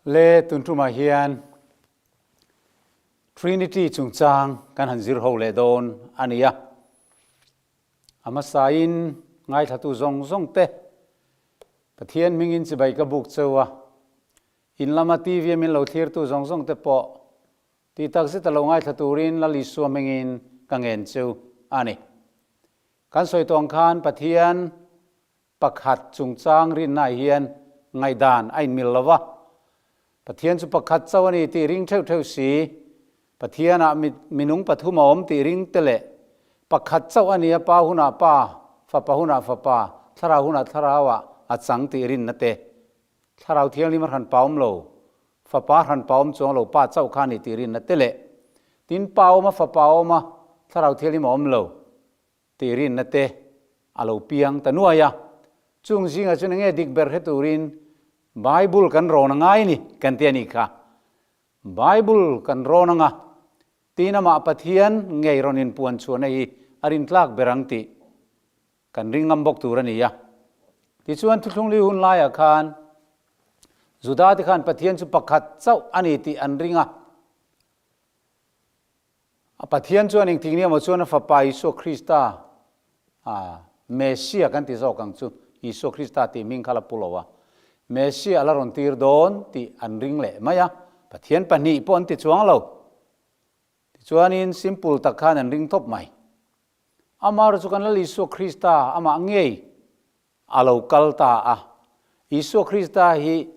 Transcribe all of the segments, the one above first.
Le tun tumah hian Trinity chungchang kan han zir ho leh dawn a ni a. A hmasain ngaithlatu zawng zawng te Pathian hmingin chibai ka buk cheu a, in lama TV a min lo thlirtu zawng zawng te pawh tih tak zet a lo ngaithla turin Lal Isua hmingin ka ngen cheu a ni. Kan sawi tawng khan Pathian pakhat chungchang rinnaah hian ngaihdan a inmil lo va, Pathian chu pakhat chauh a ni tih ring theuh theuh si, Pathianah minung pathum a awm tih ring te leh pakhat chauh a ni a, Pa hunah Pa, Fapa hunah Fapa, Thlarau hunah Thlarauah a chang tih rinna te. Thlarau Thianghlim a hran pa awm lo, Fapa hran pa awm chuang lo, Pa chauh kha a ni tih rinna te leh tin Pa awm a, Fapa awm a, Thlarau Thianghlim a awm lo. Tih rinna te a lo piang ta nuai a. Chung zingah chuan enge dik ber hre turin Bible kan rawn a ngai ni kan ti a nih kha. Bible kan rawn anga tin amah Pathian ngei rawn inpuan chhuahna hi a rintlak ber ang tih kan ring ngam bawk tur a ni a. Tichuan Thuthlungli hun laiah khan Juda te khan Pathian chu pakhat chauh a ni tih an ring a. A Pathian chuan engtik ni emaw chuan a Fapa Isua Krista, a Messia kan ti zawk ang chu, Isua Krista tih hming kha la pu lo a, Messia a la rawn tir dawn tih an ring leh mai a, Pathian pahnih pawh an ti chuang lo. Tichuanin simple tak khan an ring tawp mai. Amaherawhchu chu kan Lal Isua Krista amah ngei A lo kal ta a. Isua Krista hi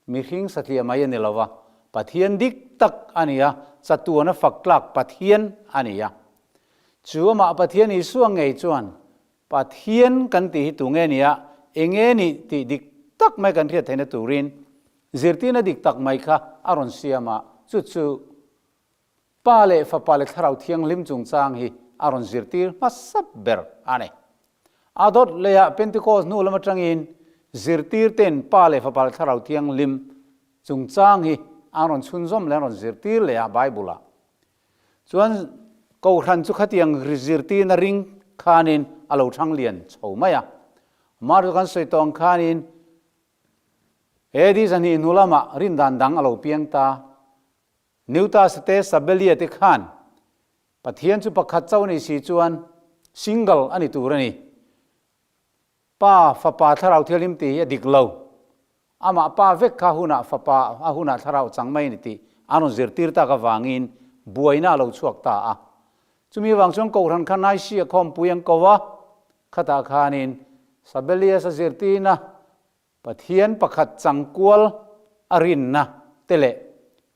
mihring satliah mai a ni lo va, Pathian dik tak a ni a, chatuana fak tlak Pathian a ni a. Chu amah Pathian Isua ngei chuan Pathian kan tih hi tunge nia, enge nih tih dik tak mai kan hriat theihna turin zirtirna dik tak mai kha a rawn siam a, chu chu Pa leh Fapa leh Thlarau Thianghlim chungchang hi a rawn zirtir hmasa ber a ni. A dawt leiah Pentecost hnu lam atangin zirtirten Pa leh Fapa leh Thlarau Thianghlim chungchang hi an rawn chhunzawm leh an rawn zirtir leh a Bible-ah. Chuan Kohhran chu khatiang zirtirna ring khanin a lo thang lian chho mai a. Amah chu kan sawi tawh ang khanin AD 200 hnu lamah rindan dang a lo piang ta. Newtas te Sabelia te khan Pathian chu pakhat chauh a nih si chuan single a ni tur a ni. Pa, Fapa, Thlarau Thianghlim tih hi a dik lo. Amah Pa vek kha hunah Fapa, a hunah Thlarau chang mai a ni tih an rawn zirtir tak avangin buaina a lo chhuak ta a. Chumi avang chuan Kohhran kha Nicaea khawmpui an ko a, khatah khanin Sabelius a zirtirna Pathian pakhat changkual a rinna te leh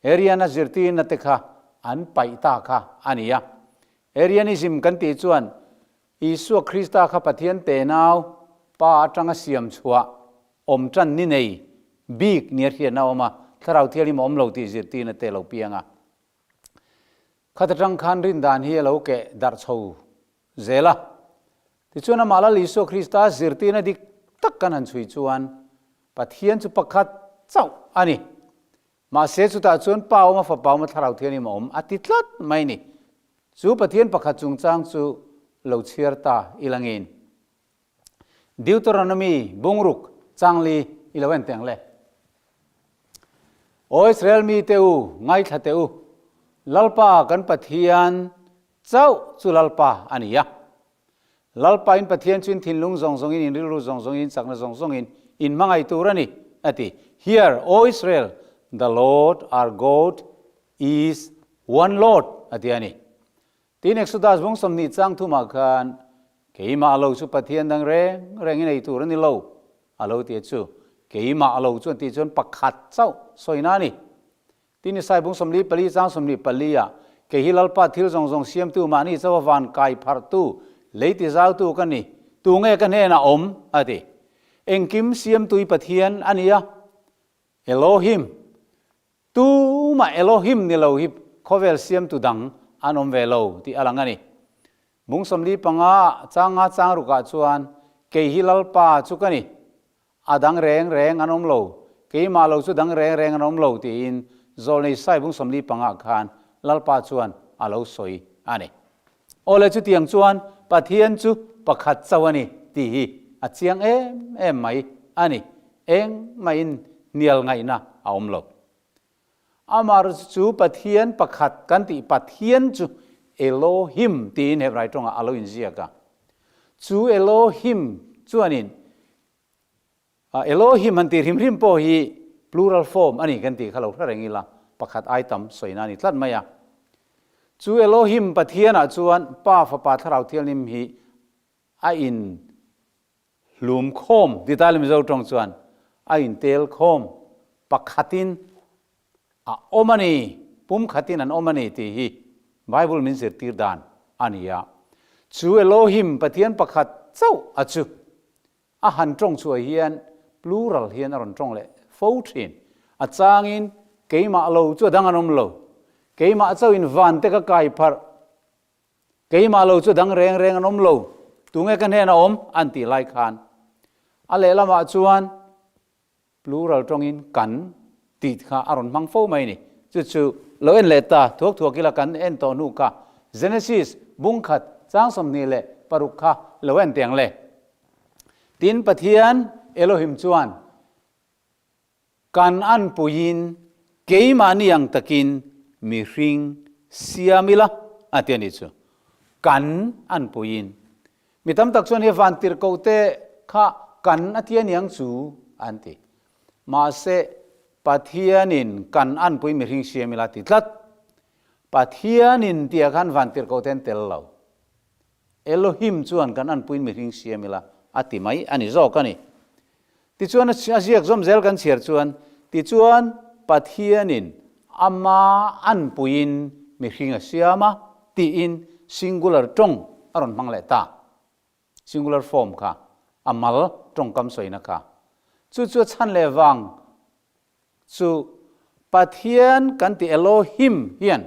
Arian-a zirtirna te kha an paih ta kha a ni a. Arianism kan tih chuan Isua Krista kha Pathian tenau Pa atanga siam chhuah awm tan ni nei bik nia hriatna a awm a, Thlarau Thianghlim a awm lo tih zirtirna te a lo piang a. Khat atang khan rindan hi a lo keh darh chho zel a. Tichuan amah Lal Isua Krista zirtirna dik tak kan han chhui chuan Pathian chu pakhat chauh a ni. Mahse chutah chuan Pa awm a, Fapa awm a, Thlarau Thianghlim a awm a ti tlat mai ni. Chu Pathian pakhat chungchang chu lo chhiar ta i langin. Deuteronomy bungruk changli i lo en teng le. Aw Israel mite u, ngaithla teh u, Lalpa kan Pathian chauh chu Lalpa a ni a. Lalpa in Pathian chu in thinlung zawng zawngin, in rilru zawng zawngin, in chakna zawng zawngin in hmangaih tur a ni, a ti. Hear, O Israel, the Lord our God is one Lord, a ti a ni. Tin, Exodus bung 20 chang thumah khan, Keimah lo chu Pathian dang reng reng i nei tur a ni lo, a lo ti a chu. Keimah lo chu an tih chuan pakhat chauh sawina a ni. Tin, Isai bung 44 chang 24 ah, Kei hi Lalpa thil zawng zawng siamtu mahni chauha van kai pharhtu, lei tizautu ka ni, tunge ka hnenah awm? a ti. Engkim siamtui Pathian a ni a, Elohim, Tumah Elohim ni lo hi khawvel siamtu dang an awm ve lo tih a lang a ni. Bung 45 ah chang nga chang rukah chuan kei hi Lalpa chu ka ni, a dang reng reng an awm lo, keimah lo chu dang reng reng an awm lo tiin Zawlnei Sai bung 45 ah khan Lalpa chuan a lo sawi a ni. Awle chutiang chuan Pathian chu pakhat chauh a ni tih hi a chiang em em mai a ni. Engmahin hnial ngaihna a awm lo. Amaherawhchu chu Pathian pakhat kan tih Pathian chu Elohim tiin Hebrai tawngah a lo inziak a. Chu Elohim chuanin Elohim han tih hrim hrim pawh hi plural form a ni kan tih kha lo hre reng ila, pakhat ai tam sawina a ni tlat mai a. Chu Elohim Pathianah chuan Pa, Fapa, Thlarau Thianghlim hi a in hlum khawm ti ta le Mizo tawng chuan a in tel khawm pakhatin a awm a ni, pumkhatin an awm a ni tih hi Bible min zirtir dan a ni a. Chu Elohim Pathian pakhat chauh a chu a han tawng chhuah hian plural hian a rawn tawng leh fo thin. A changin keimah lo chu a dang an awm lo, keimah chauhin van te ka kai pharh, Keimah lo chu dang reng reng an awm lo, tunge ka hnenah awm? an tih lai khan a lehlamah chuan plural tawngin kan tih kha a rawn hmang fo mai a ni. Chu chu lo en leh ta thuak thuak ila kan en tawh hnu kha Genesis bung khat chang 26 kha lo en teh ang le. Tin, Pathian Elohim chuan Kan anpuiin keimahni ang takin mihring siam ila a ti a nih chu. Kan anpuiin. Mi tam tak chuan he vantirhkoh te kha kan a ti a niang chu an ti. Mahse, Pathianin kan anpui mihring siam ila a ti tlat. Pathianin tihah khan vantirhkoh te an tel lo. Elohim chuan kan anpuiin mihring siam ila a ti mai a ni zawk a ni. Tichuan a ziak zawm zel kan chhiar chuan, Tichuan Pathianin ama anpuiin mihring a siam a tiin singular tawng a rawn hmang leh ta. Singular form kha a mal tawngkam sawina kha. Chu chu a chhan leh vang Chu Pathian kan ti Elohim hian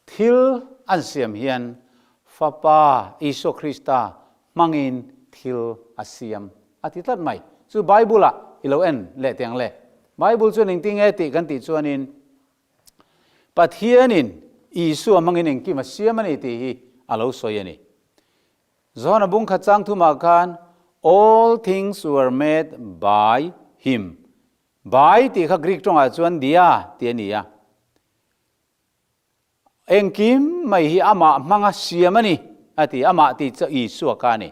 thil an siam hian Fapa Isua Krista hmangin thil a siam a ti tlat mai. Chu Bible ah i lo en leh teh ang le. Bible chuan engtin nge tih kan tih chuanin Pathianin Isua hmangin engkim a siam a ni tih hi a lo sawi a ni. Johana bung khat chang thumah khan All things were made by him Bai tih kha Greek tawngah chuan dia tih a ni a. Engkim mai hi amah hmanga siam a ni a ti, amah tih chu Isua kha a ni.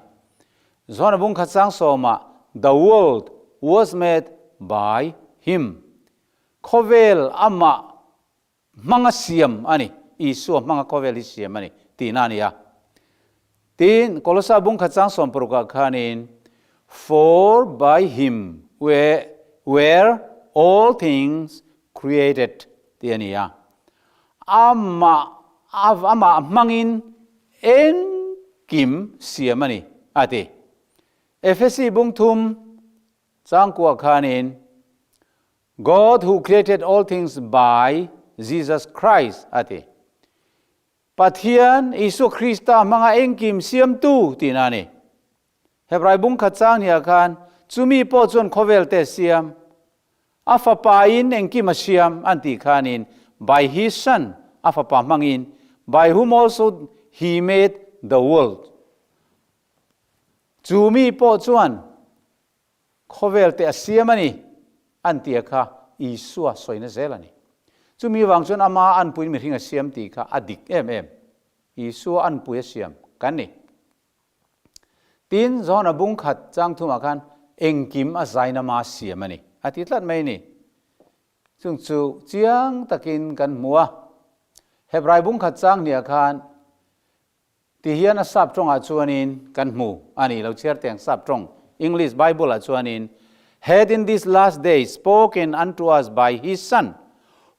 Johana bung khat sang sawmah The world was made by him. Khawvel amah Hmanga siam a ni, Isua hmanga khawvel hi siam a ni tihna a ni a. Tin, Kolosa bung khat chang sawmparukah khanin, For by him were all things created tih a ni a. Amah amah hmangin engkim siam a ni a ti. Efesi bung thum changkuah khanin, God who created all things by Jesus Christ a ti. Pathian Isua Krista hmanga engkim siamtu tihna a ni. Hebrai bung khat chang hniah khan chumi pawh chuan khawvel te siam, a fapain engkim a siam an tih khanin by his son, a fapa hmangin, by whom also he made the world. Chumi pawh chuan Khawvel te a siam a ni, an tia kha Isua sawina zel a ni. Chumi vang chuan ama anpuiin mihring a siam tih kha a dik em em. Isua anpui a siam kan ni. Tin, Johana bung khat chang thumah khan engkim a zaina ma siam a ni, a ti tlat mai a ni. Chung chu chiang takin kan hmu a. Hebrai bung khat chang hniah khan Ti hian a sap tawngah chuanin kan hmu a ni lo chhiar teng sap tawng English Bible ah chuanin Had in these last days spoken unto us by his son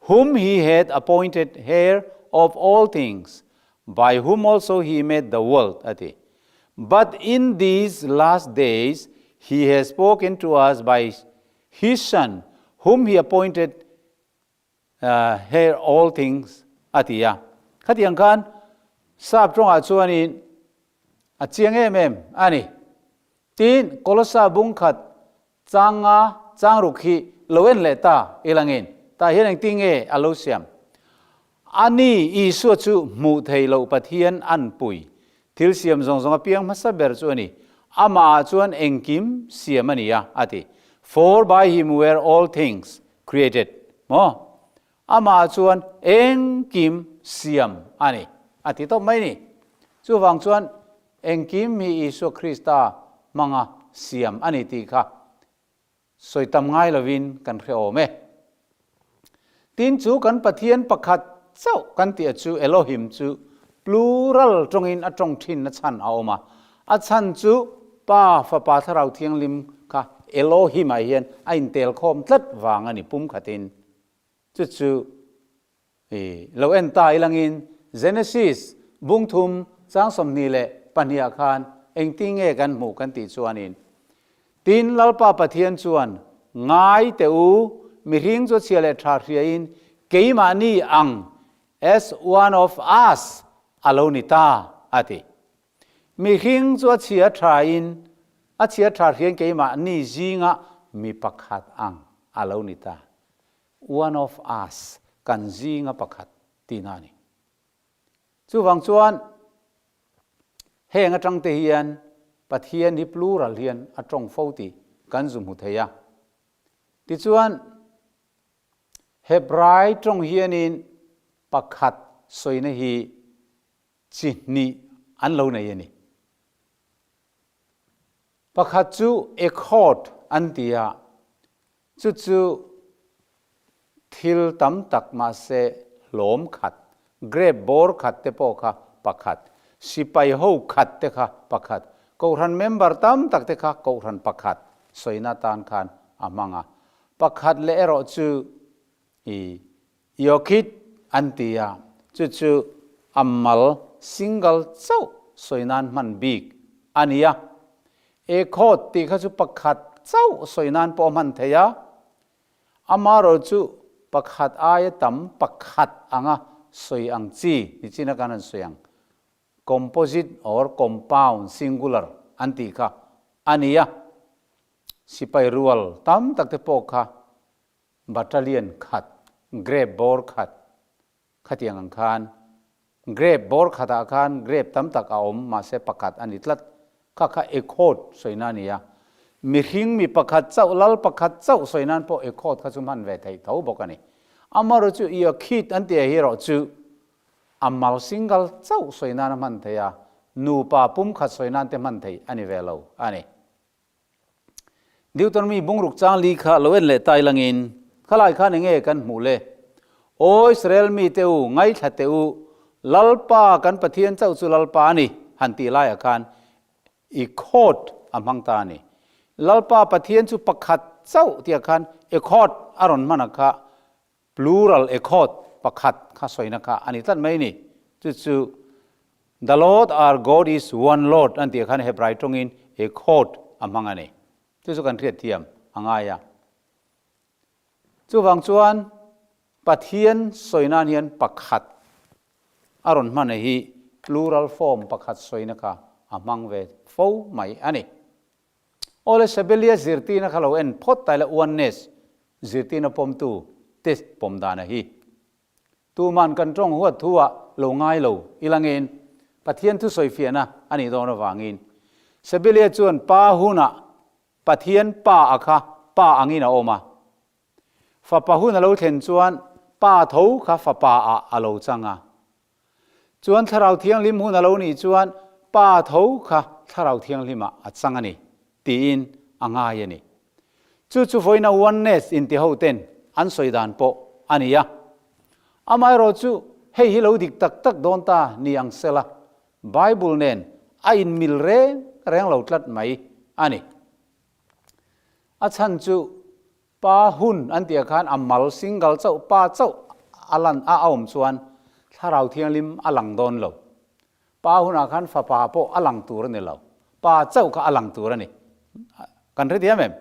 whom he had appointed heir of all things by whom also he made the world a ti. But in these last days he has spoken to us by his son whom he appointed Hear all things a ti a. Khatiang khan sap tawngah chuanin a chiang em em a ni. Tin, Kolosa bung khat chang nga chang ruk hi lo en leh ta i langin tah hian engtin nge a lo siam? A ni, Isua chu hmuh thei loh Pathian an pui. Thil siam zawng zawng a piang hmasa ber chu a ni. Amahah chuan engkim siam a ni a, a ti. For by him were all things created maw? Amah chuan engkim siam a ni, a ti tawp mai ni. Chuvang chuan engkim hi Isua Krista hmanga siam a ni tih kha sawi tam ngai lovin kan hre awm e. Tin chu kan Pathian pakhat chauh kan tih a chu Elohim chu plural tawngin a tawng thin na chhan a awm a. A chhan chu Pa, Fapa, Thlarau Thianghlim kha Elohim ah hian a intel khawm tlat vang a ni pum khatin. Chu chu i lo en ta ilangin Genesis bung thum chang 22 ah khan engtin nge kan hmuh kan tih chuanin, Tin, Lalpa Pathian chuan, Ngai teh u, mihring chu chhia leh tha hriain keimahni ang, as one of us, a lo ni ta, a ti. Mihring chu a chhia thain, a chhia tha hriain keimahni zinga mi pakhat ang a lo ni ta. One of us, kan zinga pakhat tihna a ni. Chuvang chuan heng atang te hian Pathian hi plural hian a tawng fo tih kan zu hmu thei a. Tichuan Hebrai tawng hianin pakhat sawina hi chi hnih an lo nei a ni. Pakhat chu ekhod an ti a, Chu chu thil tam tak mahse hlawm khat, grape bawr khat te pawh kha pakhat, sipai ho khat te kha pakhat, kohhran member tam tak te kha kohhran pakhat sawina tan khan a hmang a. Pakhat leh erawh chu i Yokhit an ti a, chu chu a mal single chauh sawi nan hman bik a ni a. Ekhawt tih kha chu pakhat chauh sawi nan pawh a hman thei a, amaherawh chu pakhat aia tam pakhat anga sawi ang chi nichin a kan han sawi ang, composite or compound singular an tih kha a ni a. Sipai rual tam tak te pawh kha Battalion khat, grape bawr khat khatiang ang khan grape bawr khatah khan grape tam tak a awm mahse pakhat a ni tlat. Kha kha ekhawt sawina a ni a. Mihring mi pakhat chauh, lal pakhat chauh sawi nan pawh ekhawt kha chu hman ve theih tho bawk a ni. Amaherawh chu Iakhit an tih hi erawh chu a mal single chauh sawi nan a hman theih a, nupa pumkhat sawi nan te hman theih a ni ve lo a ni. Deuteronomy bungruk chang li kha lo en leh tai langin, Khalai khan enge kan hmuh le? Aw Israel mite u, ngaithla teh u, Lalpa kan Pathian chauh chu Lalpa a ni, han tih laiah khan i khawt a hmang ta a ni. Lalpa Pathian chu pakhat chauh tihah khan i khawt a rawn hman a kha Plural ekhawt pakhat kha sawina kha a ni tlat mai ni. Chu chu The Lord our God is one Lord an tih khan Hebrai tawngin ekhawt a hmang a ni. Chu chu kan hriat thiam a ngai a. Chuvang chuan Pathian sawi nan hian pakhat a rawn hman hi plural form pakhat sawina kha a hmang ve fo mai a ni. Awle Sebelia zirtirna kha lo en phawt ta ila oneness zirtirna pawmtu te pawm dana hi tuman kan tawng huat thu ah lo ngai lo ilangin Pathian thu sawifiahna a nih dawn avangin Sebelia chuan Pa hunah Pathian Pa a kha Pa angin a awm a, Fapa hun a lo thlen chuan Pa tho kha Fapa ah a lo chang a. Chuan Thlarau Thianghlim hun a lo nih chuan Pa tho kha Thlarau Thianghlimah a chang a ni, tiin a ngai a ni. Chu chu vawiina Oneness inti ho ten an sawi dan pawh a ni a. Amaherawh chu hei hi lo dik tak tak dawn ta ni ang sela, Bible nen a inmil reng reng lo tlat mai a ni. A chhan chu Pa hun an tih ah khan a mal single chauh, pa chauh a lan a awm chuan Thlarau Thianghlim a lang dawn lo. Pa hunah khan fapa pawh a lang tur a ni lo. Pa chauh kha a lang tur a ni. Kan hrethiam em?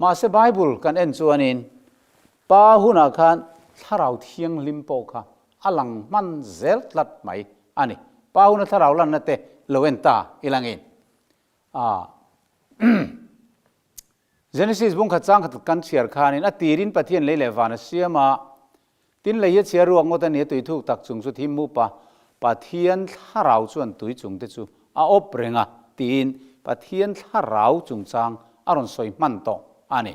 Mahse Bible kan en chuanin Pa hunah khan Thlarau Thianghlim pawh kha a lang hman zel tlat mai a ni. Pa huna Thlarau lanna te lo en ta ilangin a Genesis bung khat chang khat kan chhiar khanin a tirin Pathian lei leh van a siam a, tin lei hi a chhiar ruak ngawt a ni a, tui thuk tak chung chu thim mup a, Pathian thlarau chuan tui chung te chu a awp reng a tiin Pathian thlarau chungchang a rawn sawi hman tawh a ni.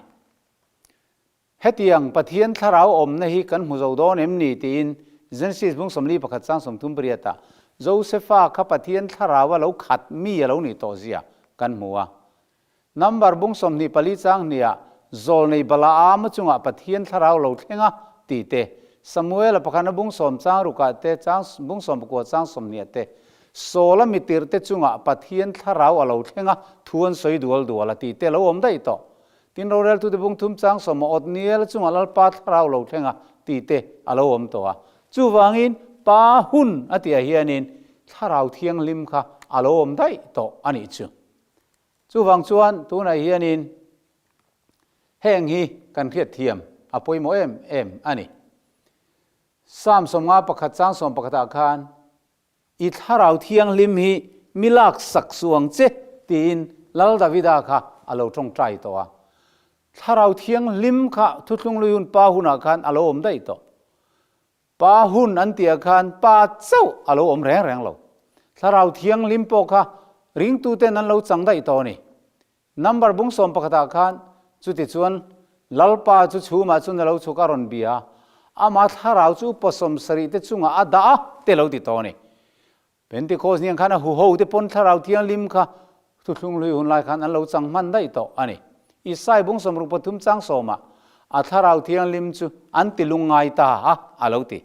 Hetiang Pathian thlarau awmna hi kan hmu zo dawn em ni tiin Genesis bung 41 chang 38 ah Josefa kha Pathian thlarau a lo khat mi a lo nih tawh zia kan hmu a. Number bung 24 chang hniah Zawlnei Balaama chungah Pathian thlarau lo thleng a tih te, Samuela pakhana bung sawm chang rukah te, chang bung 19 chang 20 te, Sawla mitirh te chungah Pathian thlarau a lo thleng a thu an sawi dual dual a tih te lo awm daih tawh. Tin, roreltute bung thum chang sawma Otniel chungah Lalpa thlarau lo thleng a tih te a lo awm tawh a. Chuvangin, Pa hun a tihah hianin thlarau thianghlim kha a lo awm daih tawh a nih chu. Chuvang chuan tunah hianin heng hi kan hriatthiam a pawimawh em em a ni. Psalm 51 chang 11 ah khan I thlarau thianghlim hi mi lak sak suh ang che tiin Lal Davida kha a lo tawngtai tawh a. Thlarau thianghlim kha Thuthlung Lui hun Pa hunah khan a lo awm daih tawh. Pa hun an tih ah khan Pa chauh a lo awm reng reng lo. Thlarau thianghlim pawh kha ringtuten an lo chang daih tawh a ni. Number bung 11 ah khan chuti chuan Lalpa chu chhumah chuan a lo chhuk a rawn bia a, amah thlarau chu upa 70 te chungah a dah a te lo ti tawh a ni. Pentecost niang khan a huho te pawn thlarau thianghlim kha thuthlung hlui hun lai khan an lo chang hman daih tawh a ni. Isai bung 63 chang sawmah a thlarau thianghlim chu an ti lungngai ta a a lo ti.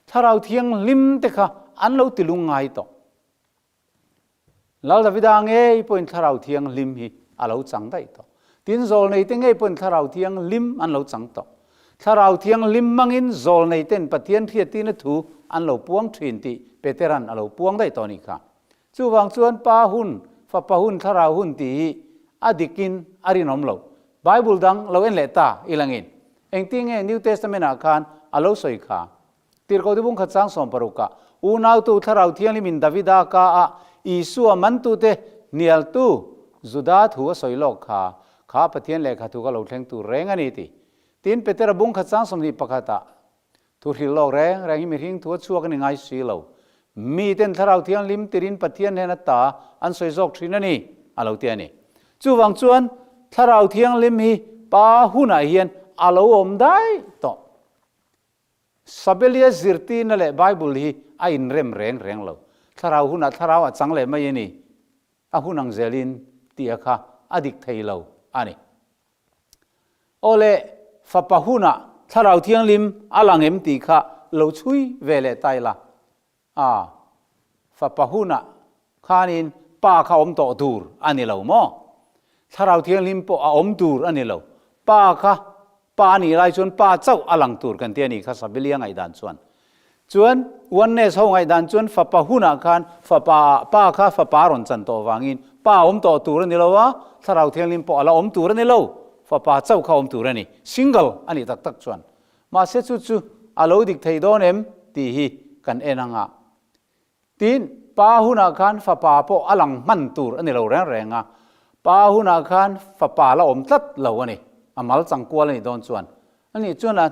Thlarau thianghlim te kha an lo ti lungngai tawh. Lal Davida ngei pawhin thlarau thianghlim hi a lo chang daih tawh. Tin, zawlneite ngei pawhin thlarau thianghlim an lo chang tawh. Thlarau thianghlim hmangin zawlneiten Pathian hriattirna thu an lo puang thin tih Petera'n a lo puang daih tawh a nih kha. Chuvang chuan Pa hun, Fapa hun, Thlarau hun tih hi a dikin a rinawm lo. Bible dang lo en leh ta i langin engtin nge New Testament-ah khan a lo sawi kha? Tirhkohte bung khat chang 16 ah, Unautu Thlarau Thianghlimin Davida ka ah Isua mantute hnialtu Juda thu a sawi lawk kha, kha Pathian lehkha thu ka lo thleng tur reng a ni ti. Tin, Petera bung khat chang 21 ah, Thu hrilh lawk reng reng hi mihring thu a chhuak a ni ngai si lo. Miten Thlarau Thianghlim tirin Pathian hnen ata an sawi zawk thin a ni, a lo ti a ni. Chuvang chuan Thlarau Thianghlim hi Pa hunah hian a lo awm daih tawh. Sabelia zirtirna leh Bible hi a inrem reng reng lo. Thlarau hunah thlarau a chang leh mai a ni. A hun ang zelin tih a kha a dik thei lo a ni. Aw le, fapa hunah thlarau thianghlim a lang em tih kha lo chhui ve leh ta ila. A, fapa hunah khanin pa kha awm tawh tur a ni lo maw? Thlarau Thianghlim pawh a awm tur a ni lo. Pa kha pa a nih lai chuan pa chauh a lang tur kan ti a nih kha Sabilia ngaihdan chuan. Chuan Oneness ho ngaihdan chuan fapa hunah khan fapa ah pa kha fapa a rawn chan tawh vangin pa a awm tawh tur a ni lo a, Thlarau Thianghlim pawh a la awm tur a ni lo. Fapa chauh kha awm tur a ni. Single a nih tak tak chuan. Mahse chu chu a lo dik thei dawn em tih hi kan en ang a. Tin, Pa hunah khan fapa pawh a lang hman tur a ni lo reng reng a, Pa hunah khan fapa la awm tlat lo a ni, a mal chang kual a nih dawn chuan. A nih chuan a,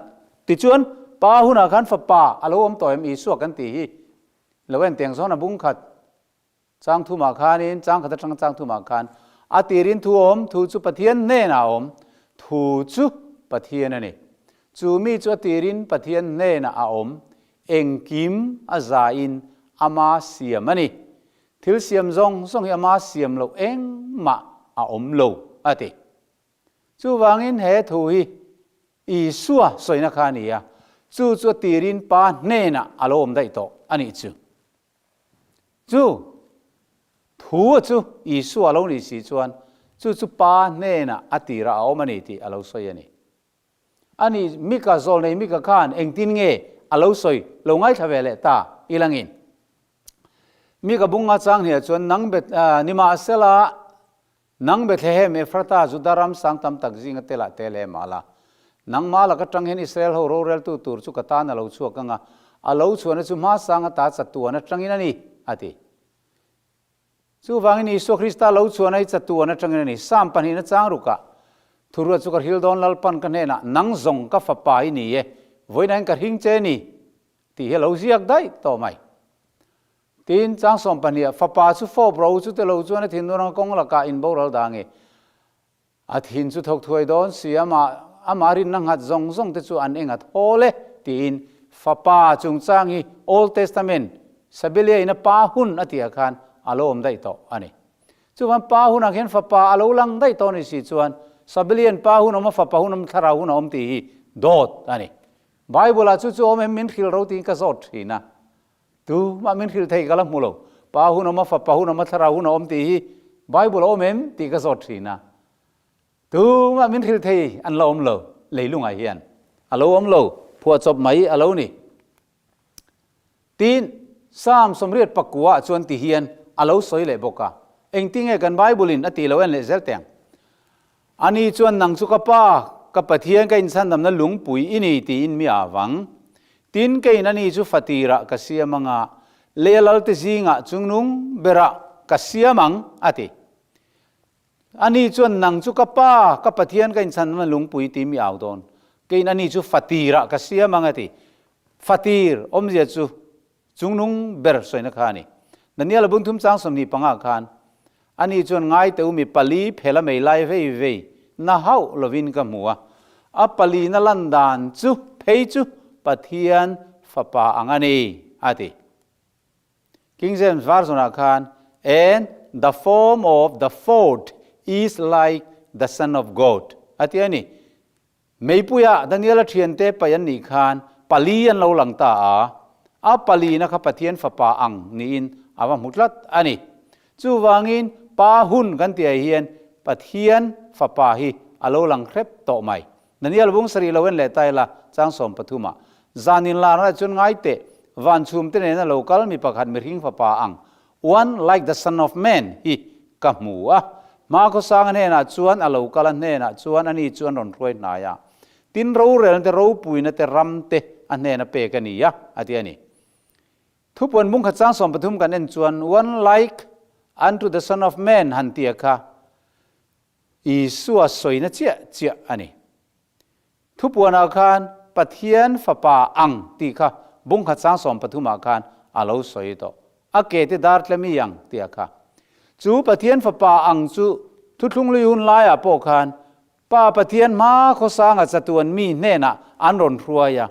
tichuan Pa hunah khan fapa a lo awm tawh em Isua kan tih hi lo en teng zawn a bung khat. Chang thumah khanin, chang khat atanga chang thumah khan, a tirin thu a awm, thu chu Pathian hnenah a awm, thu chu Pathian a ni. Chu mi chu a tirin Pathian hnenah a awm, engkim a zain ama siam a ni. Thil siam zawng zawng hi ama siam loh engmah a awm lo, a ti. Chuvangin he thu hi Isua sawina kha a ni a, chu chu a tirin Pa hnenah a lo awm daih tawh a nih chu. Chu thu chu Isua lo nih si chuan chu chu Pa hnenah a tirah a awm a ni tih a lo sawi a ni. Ani Mika zawlnei Mika khan engtin nge a lo sawi lo ngaithla ve leh ta i langin. Mika bunga chang hniah chuan nang bet nimahsela Nang Bethlehem, Ephrata, Juda ram sang tam tak zinga telah tel em a la. Nangmah lak atang hian Israel ho roreltu tur chu ka tan a lo chhuak ang a, a lo chhuahna chu hma sang ata chatuan atangin a ni, a ti. Chuvangin Isua Krista lo chhuahna hi chatuan atangin a ni. Psalm pahnihna chang rukah, Thuruat chu ka hril dawn Lalpan ka hnenah, Nang zawng ka fapa i ni e, vawiinah hian ka hring che ni, tih hi a lo ziak daih tawh mai. Tin, chang 12 ah fapa chu fawp ro chu te lo chuan a thin nur anga kawng lakah in boral dang i a thin chu thawk thuai dawn si a, mah amah rinna nghat zawng zawng te chu an eng a thawl e tiin Fapa chungchang hi Old Testament Sabelia in a Pa hun a tihah khan a lo awm daih tawh a ni. Chuvan Pa hunah khian Fapa a lo lang daih tawh a ni si chuan Sabelian Pa hun awm a Fapa hun awm Thlarau hun a awm tih hi dawt a ni. Bible ah chu chu awm em min hrilh ro tiin ka zawt thin a. Tumah min hrilh thei ka la hmu lo. Pa hun awm a Fapa hun awm a Thlarau hun a awm tih hi Bible a awm em tih ka zawt thin a. Tumah min hrilh thei an la awm lo leilungah hian a lo awm lo phuahchawp mai a lo ni. Tin, Psalm 80 pakua ah chuan ti hian a lo sawi leh bawk a, Engtinge kan Bible in a tih lo en leh zel teng? Ani chuan nang chu ka Pa, ka Pathian ka inchhandamna lungpui i ni tiin mi a vang. Tin, keiin ani chu fatirah ka siam anga, lei a lalte zingah chungnung berah ka siam ang, a ti. Ani chuan, Nang chu ka Pa, ka Pathian ka inchhan lungpui ti mi au dawn. Keiin ani chu fatirah ka siam ang a ti. Fatir awmzia chu chungnung ber sawina kha a ni. Daniel a bungthum chang 25 khan, Ani chuan ngai teu mi pali phela mei lai vei vei na hauh lovin ka hmu a. A palina lan dan chu phei chu Pathian Fapa ang a ni, a ti. King James Version ah khan And the form of the fourth is like the Son of God a ti a ni. Meipuia Daniela thiante paih an nih khan pali an lo lang ta a, a palina kha Pathian Fapa ang niin a va hmu tlat a ni. Chuvangin Pa hun kan tihah hian Pathian Fapa hi a lo lang hrep tawh mai. Daniel bung sarih lo en leh ta ila, chang 13 ah, Zan in larna chuan ngai teh, van chhum te nena lo kal mi pakhat mihring fapa ang, one like the son of man, hi ka hmu a. Hma khawsanga hnenah chuan a lo kal a hnenah chuan ani chu an rawn hruai hnai a. Tin rorelna te ropuina te ram te a hnena pek a ni a, a ti a ni. Thupuan bung khat chang 13 kan en chuan one like unto the son of man han tia kha Isua sawina chiah chiah a ni. Thupuanah khan Pathian Fapa ang tih kha bungkhat sang 13 ah khan a lo sawi tawh. A ke te dar tle mi ang tih a kha. Chu Pathian Fapa ang chu thuthlung lui hun laiah pawh khan Pa Pathian hma khawsanga chatuan mi hnenah an rawn hruai a.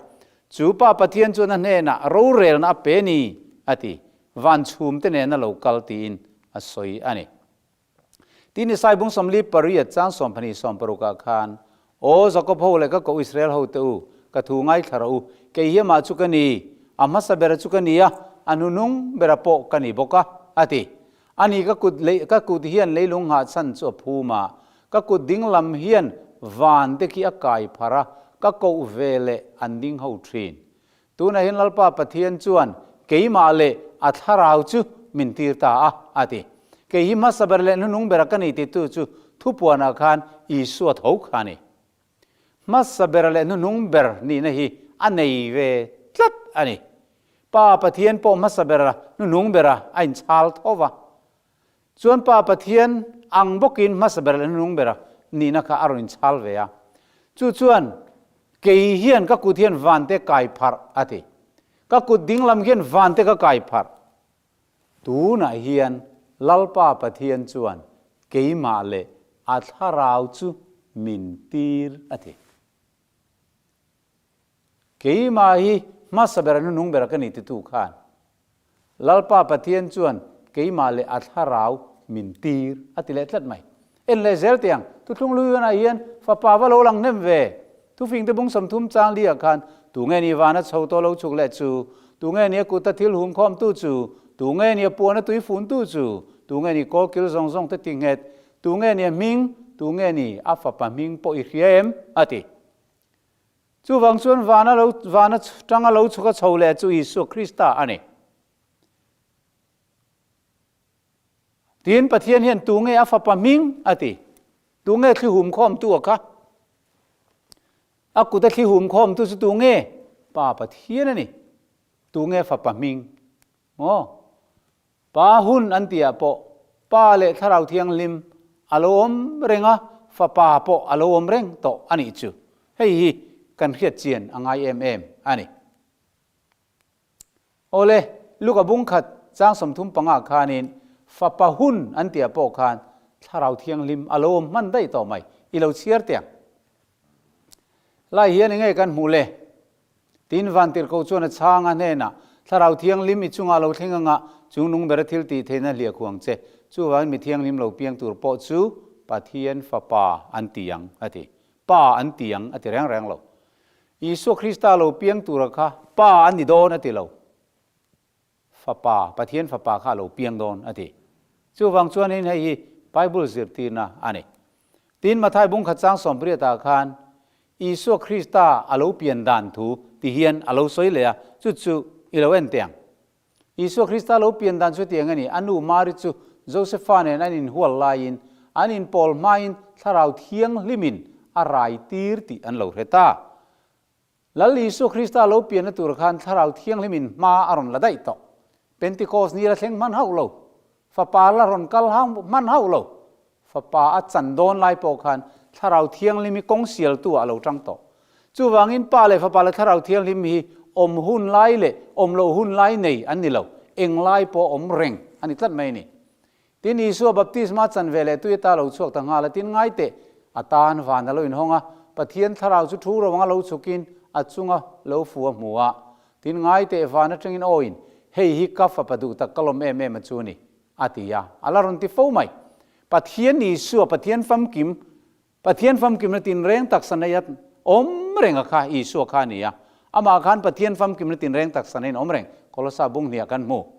Chu Pa Pathian chuan a hnenah rorelna a pe ni a ti. Van chhum te nen a lo kal tiin a sawi a ni. Tin Isai bung 48 chang 12 16 ah khan, Aw Jakob ho leh ka koh Israel ho te u, ka thu ngaithla rawh u, kei hi amah chu ka ni, a hmasa bera chu ka ni a, a hnunung bera pawh ka ni bawk a, a ti. Ani ka kut lei, ka kut hian leilung nghahchhan chu a phum a, ka kut ding lam hian van te khi a kai pharh a, ka koh ve leh an ding ho thin. Tunah hian Lalpa Pathian chuan keimah leh a thlarau chu min tir ta a, a ti. Kei hi hmasa ber leh hnunung bera ka ni titu chu thupuanah khan Isua tho kha a ni. Hmasa ber leh hnunung ber nihna hi a nei ve tlat a ni. Pa Pathian pawh hmasa bera hnunung bera a inchhal tho va. Chuan Pa Pathian ang bawkin hmasa ber leh hnunung bera nihna kha a rawn inchhal ve a. Chu chuan kei hian ka kut hian vante kai pharh a ti. Ka kut dinglam hian vante ka kai pharh. Tunah hian Lalpa Pathian chuan keimah leh a thlarau chu min tir a ti. Keimah hi hmasa bera hnunung bera ka ni titu khan Lalpa Pathian chuan keimah leh a thlarau min tir a ti leh tlat mai. En leh zel teh ang, Thuthlung Luiuanah hian fapa va lo lang hnem ve. Thufingte bung 30 chang liah khan tunge ni vana chho tawh lo chhuk leh chu? Tunge ni a kuta thil hum khawmtu chu? Tunge ni a puana tui funtu chu? Tunge ni kawlkil zawng zawng te ti nghet? Tunge ni a hming? Tunge ni a fapa hming pawh i hria em? a ti. Chuvang chuan vana lo vana tanga lo chhuka chho leh chu Isua Krista a ni. Tin Pathian hian tu nge a fapa hming a ti? Tu nge thli hum khawm tu a kha? A kuta thli hum khawm tu chu tu nge? Pa Pathian a ni. Tu nge fapa hming? Maw? Pa hun an tihah pawh Pa leh Thlarau Thianghlim a lo awm reng a, Fapa pawh a lo awm reng tawh a nih chu. Hei hi kan hriat chian a ngai em em a ni. Awle, Luka bung khat chang 35 khanin Fapa hun an tihah pawh khan Thlarau Thianghlim a lo awm hman daih tawh mai. I lo chhiar teh ang. Lai hian enge kan hmuh le? Tin Vantirhkoh chuan a chhang a hnenah, Thlarau Thianghlim i chungah lo thleng anga chung nung bera thil tih theihna hliah khuh ang che. Chuvangin mi thianghlim lo piang tur pawh chu Pathian Fapa an ti ang, a ti. Pa an ti ang, a ti reng reng lo. Isua Krista lo piang tura kha Pa an ni dawn, a ti lo. Fapa, Pathian Fapa kha a lo piang dawn, a ti. Chuvang chuanin hei hi Bible zirtirna a ni. Tin, Mathai bungkhat chang sawmpriatah khan Isua Krista a lo pian dan thu ti hian a lo sawi leh a, chu chu i lo en teh ang. Isua Krista lo pian dan chu tiang a ni, a nu Mari chu Josefa nen an inhual laiin, an inpawl hmain Thlarau Thianghlimin a rai tir tih an lo hre ta. Lal Isua Krista lo pianna tur khan Thlarau Thianghlimin hma a rawn la daih tawh. Pentikos ni la thleng hman hauh lo. Fapa la rawn kal hman hauh lo. Fapa a chan dawn lai pawh khan Thlarau Thianghlim hi kawng sialtu ah a lo tang tawh. Chuvangin Pa leh Fapa leh Thlarau Thianghlim hi awm hun lai leh awm loh hun lai nei an ni lo. Eng lai pawh awm reng a ni tlat mai a ni. Tin, Isua baptisma chan ve leh tui ata lo chhuak ta nghal a, tin ngai teh, a tan van a lo inhawng a, Pathian thlarau chu thu ro anga lo chhukin a chunga lo fu a hmu a. Tin, ngai teh, van atangin awiin, Hei hi ka fapa duh tak ka lawm em em a chu ni, a ti a. A la rawn ti fo mai. Pathian Isua, Pathian famkim, Pathian famkimna tinreng taksa nei a awm reng a kha Isua kha a ni a. Amah khan Pathian famkimna tinreng taksa neiin awm reng, Kolosa bung hniah kan hmu.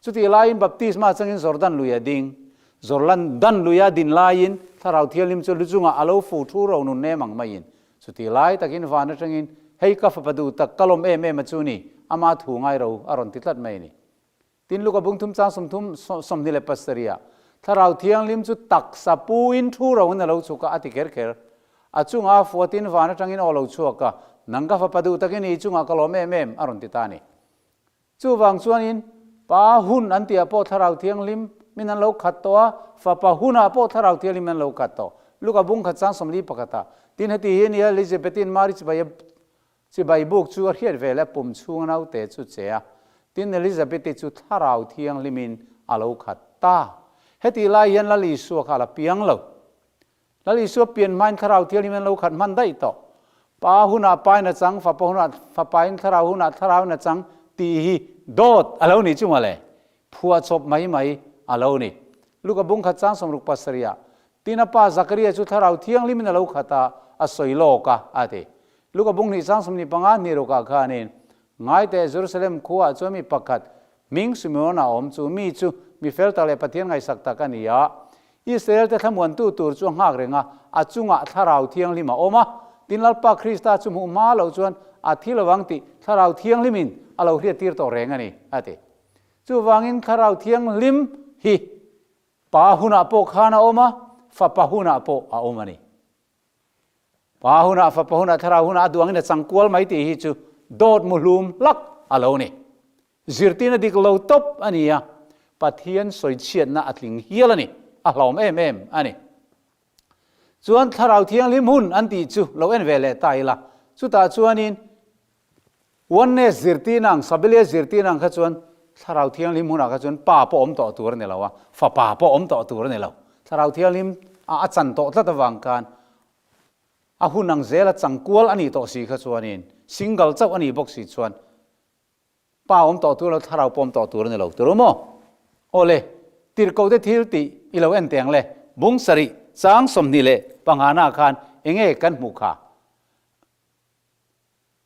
Chutih laiin baptisma changin Jordan lui a ding. Jordan lui a din laiin Thlarau Thianghlim chu lu chungah a lo fu thu ro nun nem ang maiin. Chutih lai takin van atangin, Hei ka fapa duh tak, ka lawm em em a chu ni, ama thu ngai ro a rawn ti tlat mai a ni. Tin Luka bung thum chang 30 27 ah, Thlarau Thianghlim chu taksa puin thu ro in a lo chhuk a, a ti kher kher. A chungah a fuatin van atangin aw lo chhuak a, Nang ka fapa duh takin i chungah ka lawm em em, a rawn ti ta a ni. Chuvang chuanin Pa hun an tihah pawh Thlarau Thianghlim min an lo khat tawh a, Fapa hunah pawh Thlarau Thianghlim an lo khat tawh. Luka bung khat chang 41 ah. Tin heti hi a nia, Elizabethin Mari chibai a chibai buk chu a hriat ve leh pum chhunga naute chu che a. Tin Elizabeti chu Thlarau Thianghlimin a lo khat ta. Hetih lai hian Lal Isua kha a la piang lo. Lal Isua pian hmain Thlarau Thianghlim an lo khat hman daih tawh. Pa hunah Pain a chang, Fapa hunah Fapain, Thlarau hunah Thlarauin a chang tih hi dawt a lo ni chu mawle. Phuahchawp mai mai a lo ni. Luka bung khat chang 67 ah, Tin a pa Zakaria chu Thlarau Thianghlimin a lo khat a, a sawi lawk a, a ti. Luka bung hnih chang 25 hnih rukah khanin, Ngaite Jerusalem khuaah chuan mi pakhat hming Simeon a awm chu mi chu mi fel tak leh Pathian ngaihsak tak a ni a. Israel te thlamuantu tur chu a nghak reng a, a chungah Thlarau Thianghlim a awm a. Tin Lalpa Krista chu hmuh hma loh chuan a thi lo ang tih Thlarau Thianghlimin a lo hriattir tawh reng a ni, a ti. Chuvangin Thlarau Thianghlim hi Pa hunah pawh khan a awm a, Fapa hunah pawh a awm a ni. Pa hunah, Fapa hunah, Thlarau hunah a duangin a chang kual mai tih hi chu dawt muhlum hlak a lo ni. Zirtirna dik lo tawp a ni a, Pathian sawichhiatna a tling hial a ni, a hlawm em em a ni. Chuan Thlarau Thianghlim hun an tih chu lo en ve leh ta ila, chutah chuanin Oneness zirtirna ang, Sabelius zirtirna ang kha chuan Thlarau Thianghlim hunah kha chuan Pa pawh awm tawh tur a ni lo a, Fapa pawh awm tawh tur a ni lo. Thlarau Thianghlim a a chan tawh tlat avang khan a hun ang zela changkual a nih tawh si kha chuanin single chauh a nih bawk si chuan Pa awm tawh tur lo, Thlarau pawh awm tawh tur a ni lo tur u maw? Aw le, tirhkohte thil tih i lo en teng le, bung sarih chang 25 na khan enge kan hmuh kha?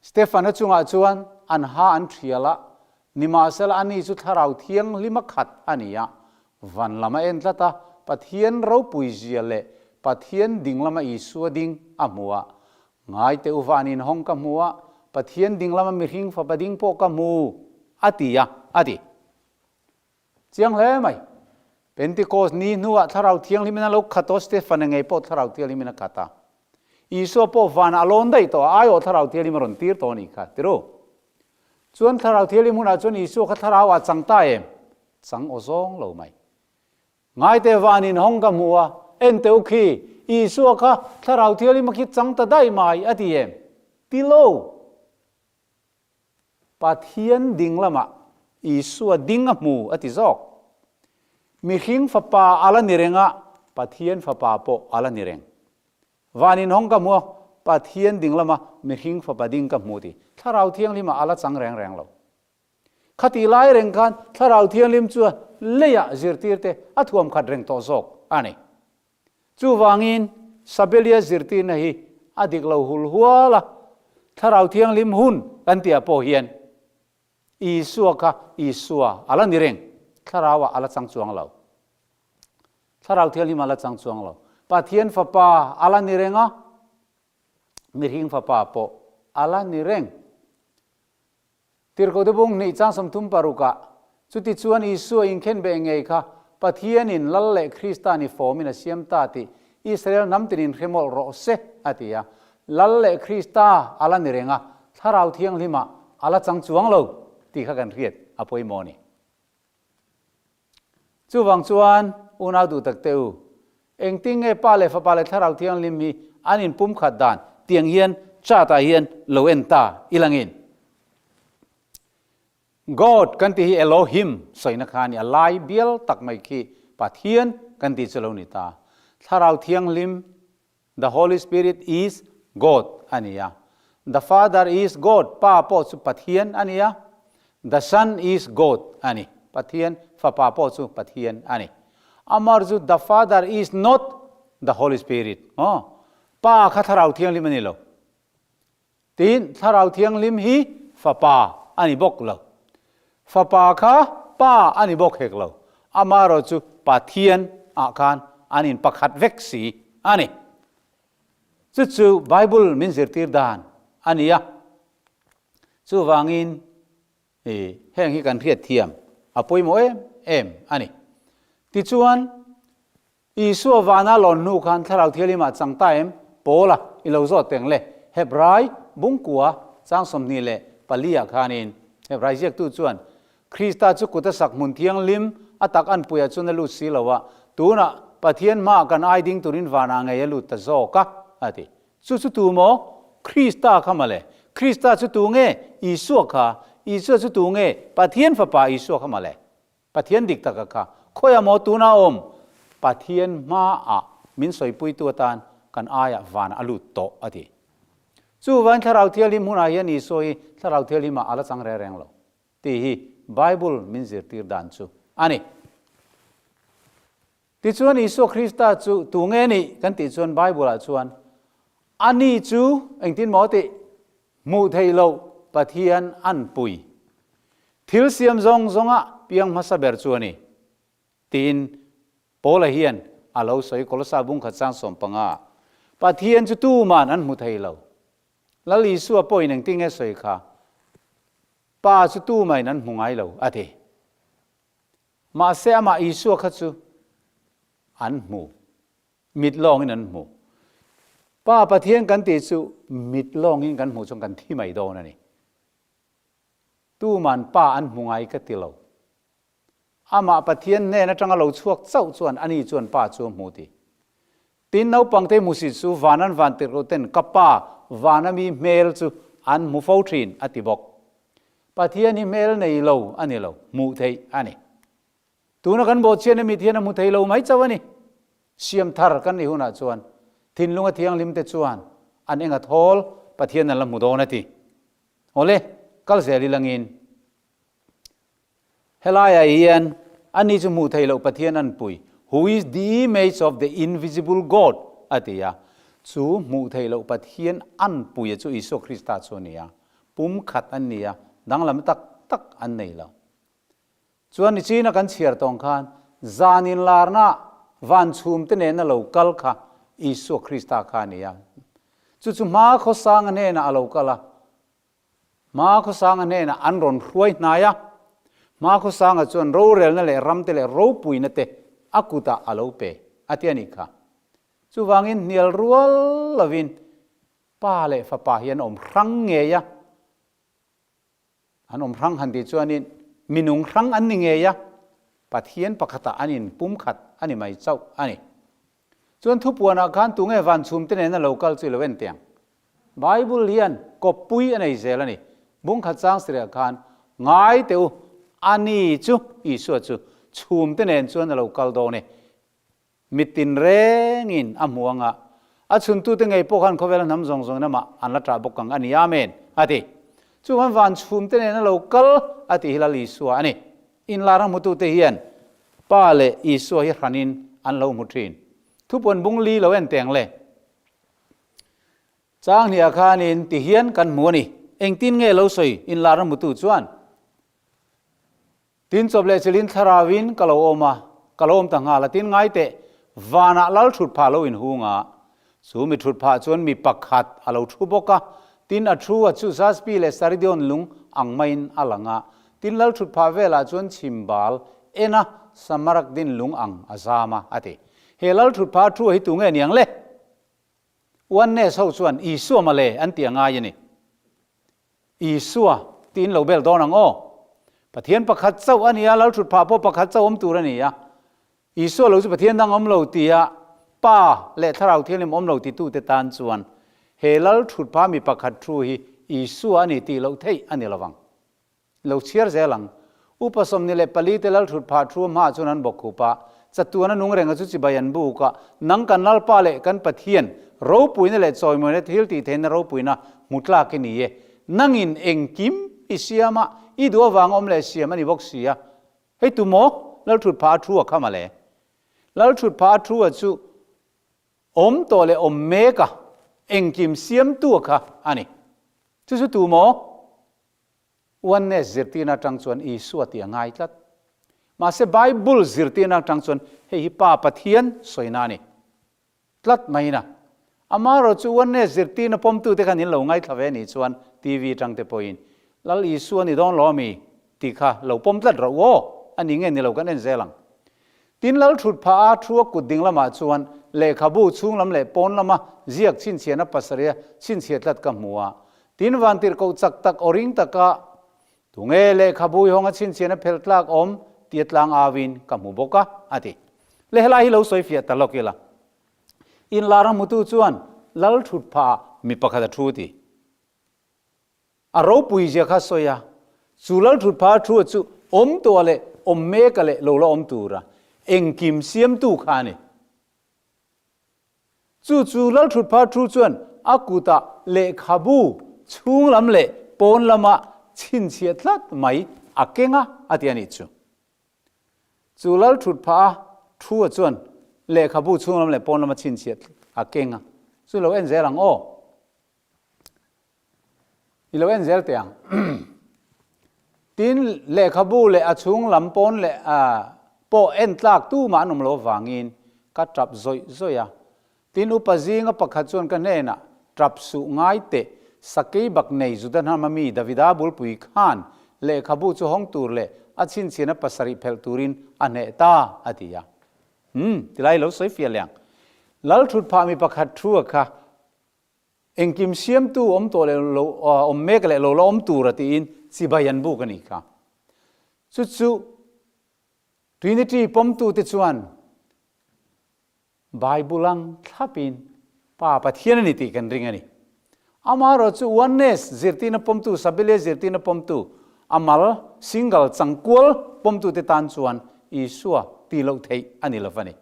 Stefana chungah chuan an ha an thial a, nimahsela ani chu Thlarau Thianghlim a khat a ni a, van lam a en tlat a, Pathian ropui zia leh Pathian ding lama Isua ding a hmu a, Ngaite u van inhawng ka hmu a, Pathian ding lama mihring fapa ding pawh ka hmu, a ti a, a ti. Chiang hle mai. Pentecost ni hnuah Thlarau Thianghlimin a lo khat aw, Stefana ngei pawh Thlarau Thianghlimin a khat a. Isua pawh vanah a lawn daih tawh a, aiawh Thlarau Thianghlim a rawn tir tawh a nih kha, ti ru. Chuan Thlarau Thianghlim hunah chuan Isua kha Thlarau ah chang ta em? Chang aw zawng lo mai. Ngaite van inhawng ka hmu a, en teh u khi, Isua kha Thlarau Thianghlim a khi chang ta daih mai, a ti em? Ti lo. Pathian ding lamah Isua ding a hmu a ti zawk. Mihring fapa a la ni reng a, Pathian fapa pawh a la ni reng. Van inhawng ka hmu a, Pathian ding lama mihring fapa ding ka hmu tih Thlarau Thianghlima a la chang reng reng lo. Khatih lai reng khan Thlarau Thianghlim chuan leiah zirtirte a thuam khat reng tawh zawk a ni. Chuvangin Sabelia zirtirna hi a dik lo hul hual a, Thlarau Thianghlim hun kan tihah pawh hian Isua kha Isua a la ni reng, Thlarauah a la chang chuang lo. Thlarau Thianghlim a la chang chuang lo. Pathian Fapa a la ni reng a, mihring Fapa pawh a la ni reng. Tirhkohte bung hnih chang 36 ah, Chutichuan Isua inkhenbeh ngei kha Pathianin Lal leh Krista ni fawmin a siam ta tih Israel hnam tinin hre mawlh rawh se, a ti a. Lal leh Krista a la ni reng a, Thlarau Thianghlimah a la chang chuang lo tih kha kan hriat a pawimawh a ni. Chuvang chuan, unau duh tak te u, engtin nge Pa leh Fapa leh Thlarau Thianghlim hi an inpumkhat dan tiang hian chart ah hian lo en ta i langin? God kan tih hi Elohim sawina kha a ni, a lai bial tak mai khi Pathian kan tih chu lo ni ta. Thlarau Thianghlim The Holy Spirit is God a ni a. The Father is God, Pa pawh chu Pathian a ni a. The Son is God a ni, Pathian Fapa pawh chu Pathian a ni. Amar chu The Father is not the Holy Spirit, aw, Pa kha Thlarau Thianghlim a ni lo. Tin, Thlarau Thianghlim hi Fapa a ni bawk lo. Fapa kha Pa a ni bawk hek lo. Amaherawh chu Pathian ah khan an in pakhat vek si a ni. Chu chu Bible min zirtir dan a ni a. Chuvangin heng hi kan hriat thiam a pawimawh em em a ni. Tichuan, Isua vana lawn hnu khan Thlarau Thianghlimah chang ta em? Paula, i lo zawt teng le. Hebrai bungkua chang 24 ah khanin Hebrai ziaktu chuan, Krista chu kut a sak hmun thianghlim a tak anpuiah chuan a lut si lo a, tunah Pathian hmaah kan ai ding turin vanah ngei a lut ta zawk a, a ti. Chu chu tu maw? Krista kha mawle. Krista chu tu nge? Isua kha. Isua chu tu nge? Pathian Fapa Isua kha mawle. Pathian dik taka kha khawiah maw tuna awm? Pathian hmaah min sawipuitu atan kan aiah van a lut tawh a ti. Chuvain Thlarau Thianghlim hunah hian Isua hi Thlarau Thianghlimah a la chang reng reng lo tih hi Bible min zirtir dan chu a ni. Tichuan Isua Krista chu tu nge nih kan tih chuan Bible-ah chuan ani chu engtin maw tih Hmuh theih loh Pathian an pui. Thil siam zawng zawnga piang hmasa ber chu a ni, tiin Paula hian a lo sawi Kolosa bungkhat sang 15. Pathian chu tuman an hmu thei lo. Lal Isua pawhin engtin nge sawi kha? Pa chu tumain an hmu ngai lo, a ti. Mahse amah Isua kha chu an hmu. Mit lawngin an hmu. Pa Pathian kan tih chu mit lawngin kan hmuh chuan kan thi mai dawn a ni. Tuman Pa an hmu ngai ka ti lo. Amah Pathian hnen atanga lo chhuak chauh chuan ani chuan Pa chu a hmu ti. Tin naupangte hmusit chu van an van tirh loh ten ka Pa vana mi hmel chu an hmu fo thin a ti bawk. Pathian hi hmel nei lo a ni lo, hmuh theih a ni. Tuna kan bawhchhiatna mit hian a hmu thei lo mai chauh a ni. Siam thar kan nih hunah chuan thinlunga thianghlimte chuan an enga thawl Pathian an la hmu dawn a ti. Awle, kal zel i langin. Helaiah hian ani chu hmuh theih loh Pathian an pui, Who is the image of the invisible God? a ti a. Chu hmuh theih loh Pathian an puia chu Isua Krista chu a ni a. Pumkhat an ni a, danglam tak tak an nei lo. Chuan nichina kan chhiar tawng khan zan inlarna van chhumte nena lo kal kha Isua Krista kha a ni a. Chu chu hma khawsanga hnenah a lo kal a, hma khawsanga hnenah an rawn hruai hnai a, hma khawsanga chuan rorelna leh ramte leh ropuina te a kutah a lo pe a ti a nih kha. Chuvangin hnial rual lovin Pa leh Fapa hi an awm hrang ngei a. An awm hrang han tih chuanin minung hrang an ni ngei a, Pathian pakhatah an inpum khat a ni mai chauh a ni. Chuan thupuanah khan tunge van chhumte nena lo kal chu i lo en teh ang. Bible hian kawppui a nei zel a ni. Bungkhat chang sirah khan ngai teh u, ani chu, Isua chu, chhumte nen chuan a lo kal dawn e. Mit tinrengin a hmu anga. A chhuntute ngei pawh khan khawvela hnam zawng zawngin amah an la ṭah bawk ang a ni. Amen, a ti. Chuan van chhumte nen a lo kal a tih hi Lal Isua a ni. Inlar a hmutute hian Pa leh Isua hi hranin an lo hmu ṭhin. Thupuan bung li lo en teng le. Chang hniah khanin ti hian kan hmu a ni. Engtin nge lo sawi inlar a hmutu chuan? Tin chawp leh chilhin thlarauin ka lo awm a, ka lo awm ta nghal a, tin ngai teh, vanah lal thut phah lo inhung a, chu mi thut phah chuan mi pakhat a lo thu bawk a, tin a thu a chu Jaspi leh Saridion lung ang maiin a lang a, tin lal thut phah velah chuan chhimbal en a Samarakdin lung ang a zam a, a ti. He lal thut phah a thu a hi tu nge niang le? Oneness ho chuan Isua mawle an ti a ngai a ni. Isua tiin lo bel dawn ang aw. Pathian pakhat chauh a nia, Lalthut phah pawh pakhat chauh awm tur a ni a. Isua lo chu Pathian dang awm lo tia Pa leh Thlarau Thianghlim awm lo titute tan chuan he Lalthut phah mi pakhat thu hi Isua a ni tih loh theih a ni lovang. Lo chhiar zel ang. Upa 24 te Lalthut phah thu hmaah chuan an bawk khup a, chatuan a nung renga chu chibai an buk a, nang kan Lalpa leh kan Pathian ropuina leh chawimawina thil tih theihna ropuina hmu tlak i ni e. Nangin engkim i siam a, i duh avang awm leh siam a ni bawk si a. Hei tu maw? Lalthut phah a thu a kham a le. Lalthut phah a thu a chu awm tawh leh awm mek a, engkim siamtu a kha a ni. Chu chu tu maw? Oneness zirtirna atang chuan Isua tih a ngai tlat. Mahse Bible zirtirna atang chuan hei hi Pa Pathian sawina a ni tlat mai na. Amaherawh chu Oneness zirtirna pawmtute khan in lo ngaithla ve nih chuan TV atang te pawhin Lal Isua ni dawn lo ami tih kha lo pawm tlat rawh u aw, a ni nge ni lo kan en zel ang. Tin Lal thut phah a thu a kut ding lamah chuan lehkhabu chhung lam leh pawn lama ziak chhinchhiahna pasarih a chhinchhiah tlat ka hmu a. Tin vantirhkoh chak tak aw ring taka Tunge lehkhabu i hawnga chhinchhiahna phelh tlak awm tia tlang auin ka hmu bawk a, a ti. Le helai hi lo sawi fiah ta lawk ila. Inlar a hmutu chuan Lal thut phah ah mi pakhat a thu ti. A ropui zia kha sawi a, chu Lalthut phah thu chu awm tawh leh awm mek a leh lo la awm tura engkim siamtu kha a ni. Chu chu Lalthut phah thu chuan a kutah lehkhabu chhung lam leh pawn lama chhinchhiah tlat mai a keng a, a ti a nih chu. Chu Lalthut phah a thu a chuan lehkhabu chhung lam leh pawn lama chhinchhiah a keng a, chu lo en zel ang aw. I lo en zel teh ang. Tin, lehkhabu leh a chhung lam pawn leh pawh en tlak tumah an awm lo avangin ka tap zawih zawih a. Tin, upa zinga pakhat chuan ka hnenah, Tap suh ngai teh, sakei bak nei Juda hnama mi Davida bulpui khan lehkhabu chu hawng tur leh a chhinchhiahna pasarih phelh turin a hneh ta, a ti a. Umm, tilai lo sawi fiah leh ang. Lalthut phah mi pakhat thu a kha Engkim siamtu awm tawh leh lo awm mek leh lo la awm tur a tiin chibai an buk a nih kha. Chu chu Trinity pawmtute chuan Bible ang thlapin Pa Pathian a ni tih kan ring a ni. Amaherawh chu Oneness zirtirna pawmtu, Sabellian zirtirna pawmtu, a mal, single, changkual pawmtute tan chuan Isua tih loh theih a ni lo va ni.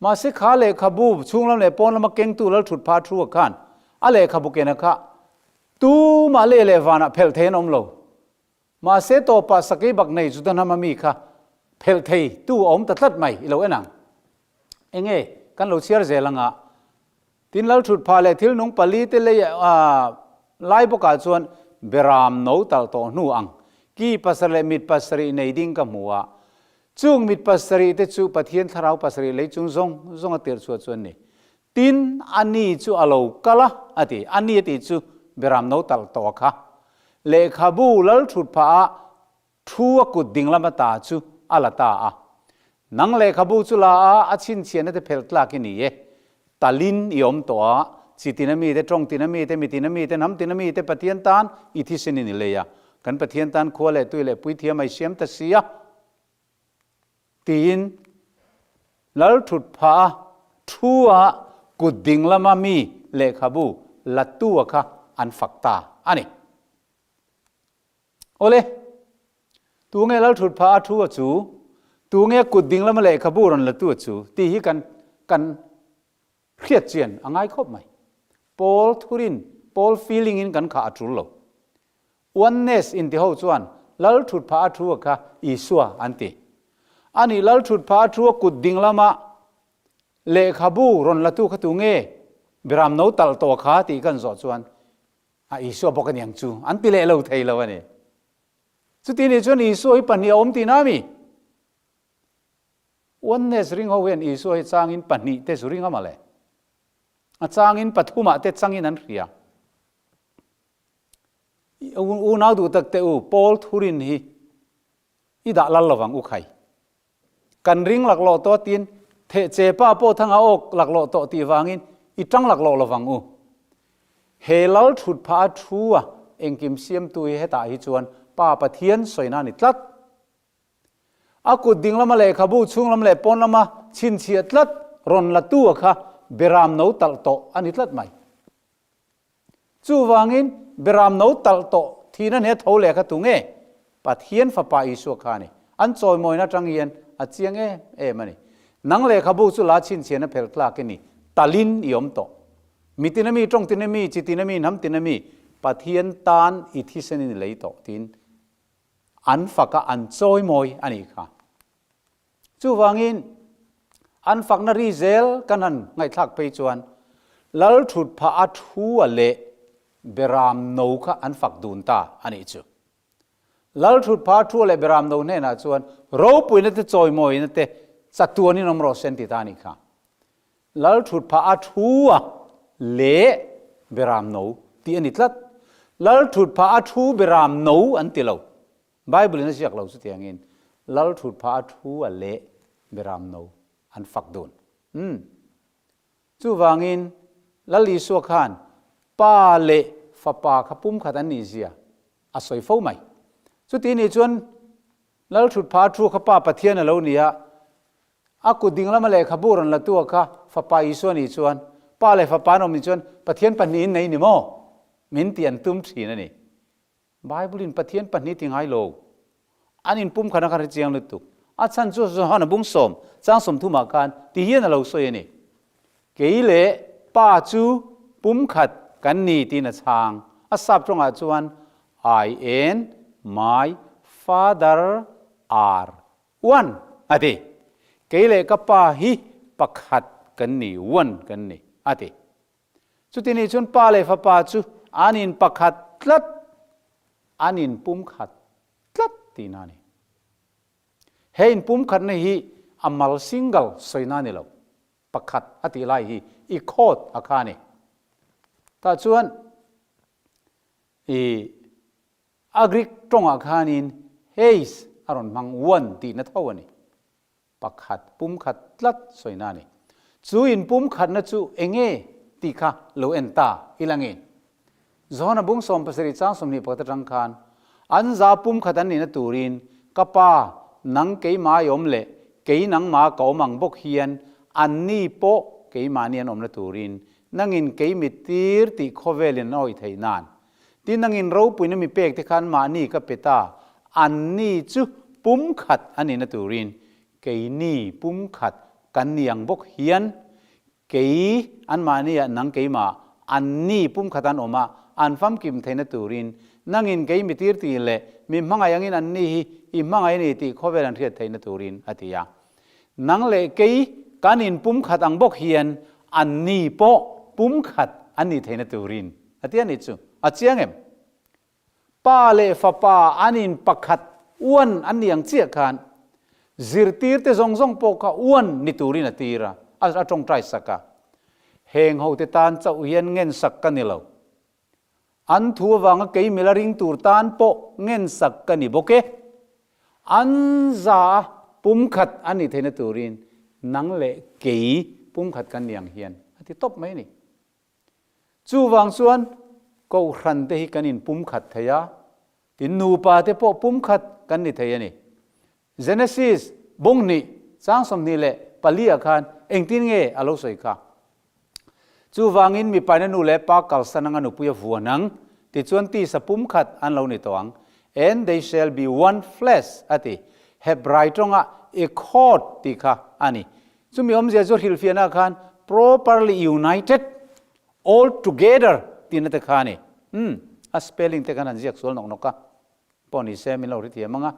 Mahse kha lehkhabu chhung lam leh pawn lama kengtu lal thut phah thu ah khan a lehkhabu kena kha tumah leh leh vanah phelh thei an awm lo. Mahse tawpah sakei bak nei Juda hnama mi kha phelh thei tu a awm ta tlat mai i lo en ang. Enge kan lo chhiar zel anga tin lal thut phah leh thil nung pali te lei lai bawkah chuan beram no talh tawh hnu ang ki pasarih leh mit pasarih nei ding ka hmu a. Chung mit pasarih te chu Pathian thlarau pasarih lei chung zawng zawng a tirh chhuah chu an ni. Tin, a ni chu a lo kal a, a ti. A ni a tih chu Beram no talh tawh kha. Lehkhabu lal thut phah a thu a kut ding lama ta chu a la ta a. Nang lehkhabu chu la a, a chhinchhiahna te phelh tlak i ni e. Talin i awm tawh a, chi tina mite, tawng tina mite, mi tina mite, hnam tina mite Pathian tan i thisen in i lei a. Kan Pathian tan khua leh tui leh puithiam a i siam ta si a, tiin Lal thut phah a thu a kut ding lama mi lehkhabu Latua kha an fak ta a ni. Awle, tunge Lal thut phah a thu a chu, tunge kut ding lama lehkhabu rawn Latua chu tih hi kan kan. Hriat chian a ngai khawp mai. Pawl thurin, pawl feeling in kan khah a tul lo. Oneness inti ho chuan Lal thut phah a thu a kha Isua an ti. Ani Lal thut phah a thu a kut ding lama lehkhabu rawn latu kha tu nge Biram no talh tawh kha tih kan zawh chuan a Isua bawk aniang chu an ti leh lo thei lo a ni. Chuti nih chuan Isua hi pahnih a awm tihna a mi? Oneness ring ho hian Isua hi changin pahnih te zu ring a mawle. A changin pathumah te changin an hria. Unau duh tak teh u, Paul thurin hi i dah lal lovang u khai. Kan ring laklawh tawh tiin theh che pa pawh thanga awk laklawh tawh tih vangin i tang laklawh lovang u. He lal thut phah a thu a engkim siamtu hi hetah hi chuan Pa Pathian sawina a ni tlat. A kut ding lama lehkhabu chhung lam leh pawn lama chhinchhiah tlat rawn la tu a kha Beram no talh tawh a ni tlat mai. Chuvangin Beram no talh tawh thihna hne tho leh kha tu nge? Pathian Fapa Isua kha a ni. An chawimawina atang hian a chiang em em a ni. Nang lehkhabu chu la chhinchhiahna phelh tlak i ni, talin i awm tawh. Mi tina mi, tawng tina mi, chi tina mi, hnam tina mi, Pathian tan i thisenin i lei tawh tiin an fak a, an chawimawi a nih kha. Chuvangin, an fakna ri zel kan han ngaihthlak phei chuan Lal thut phah a thu a leh Beram no kha an fak dun ta a nih chu. Lal thut phah a thu a leh Beram no hnenah chuan ropuina te chawimawina te chatuanin awm rawh se an ti ta a nih kha. Lal thut phah a thu a leh Beram no tih a ni tlat. Lal thut phah a thu Beram no an ti lo. Bible in a ziak lo chutiangin Lal thut phah a thu a leh Beram no an fak dun. Umm. Chuvangin Lal Isua khan Pa leh Fapa kha pumkhat an nih zia a sawi fo mai. Chuti nih chuan Lal thut phah a thu kha Pa Pathian a lo ni a, a kut ding lama lehkhabu rawn la tu a kha Fapa Isua nih chuan Pa leh Fapa an awm nih chuan Pathian pahnihin nei ni maw? Min tih an tum thin a ni. Bible in Pathian pahnih ti ngai lo. An in pum khan a kha hre chiang lutuk. A chhan chu Johana bung sawm, chang sawmthumah khan ti hian a lo sawi a ni. Kei leh Pa chu pumkhat kan ni tiin a chhang. A sap tawngah chuan I and my father are one a ti. Kei leh ka Pa hi pakhat kan ni, one kan ni a ti. Chuti nih chuan Pa leh Fapa chu an in pakhat tlat, an in pumkhat tlat tihna a ni. He inpumkhatna hi a mal single sawina a ni lo, pakhat a tih lai hi i khawt a kha a ni. Tah chuan i a Greek tawngah khanin heis a rawn hmang one tihna tho a ni. Pakhat pumkhat tlat sawina a ni. Chu inpumkhatna chu enge tih kha lo en ta i la nge. Johana bung 17 chang 21 atang khan, An za pumkhat an nihna turin ka pa nang keimah i awm leh kei nangmah ka awm ang bawk hian anni pawh keimahni an awmna turin nangin kei mittir tih khawvelin an awih theih nan Tin, nangin ropuina mi pek te khan mahni ka pe ta, anni chu pumkhat a nihna turin keini pumkhat kan ni ang bawk hian kei anmahniah nang keimah anni pumkhat an awm a, an famkim theihna turin nangin kei mi tir tih leh mi hmangaih angin anni hi i hmangaih a ni tih khawvel an hriat theihna turin a ti a. Nang leh kei kan inpumkhat ang bawk hian anni pawh pumkhat an nih theihna turin a ti a nih chu. A chiang em? Pa leh Fapa an in pakhat uan an nih ang chiah khan zirtirte zawng zawng pawh kha uan ni turin a tir a, a tawngtai sak a. Heng hote tan chauh hian ngensak ka ni lo. An thu avanga kei mila ring tur tan pawh ngensak ka ni bawk e. An za a pumkhat a nih theihna turin nang leh kei pumkhat kan ni ang hian a ti tawp mai a ni. Chuvang chuan Kohhran te hi kan inpumkhat thei a, tin nupa te pawh pumkhat kan ni thei a ni. Genesis bung hnih chang 24 ah khan engtin nge a lo sawi kha? Chuvangin mipaina nu leh pa kalsan anga nupui a vuan ang, tichuan tisa pumkhat an lo ni tawh ang. And they shall be one flesh a ti. Hebrai tawngah ekhod tih kha a ni. Chumi awmzia chu hrilhfiahna khan properly united, all together tihna te kha a ni. Umm, a spelling te khan han ziak sual nawk nawk a, pawh ni se min lo hrethiam ang a.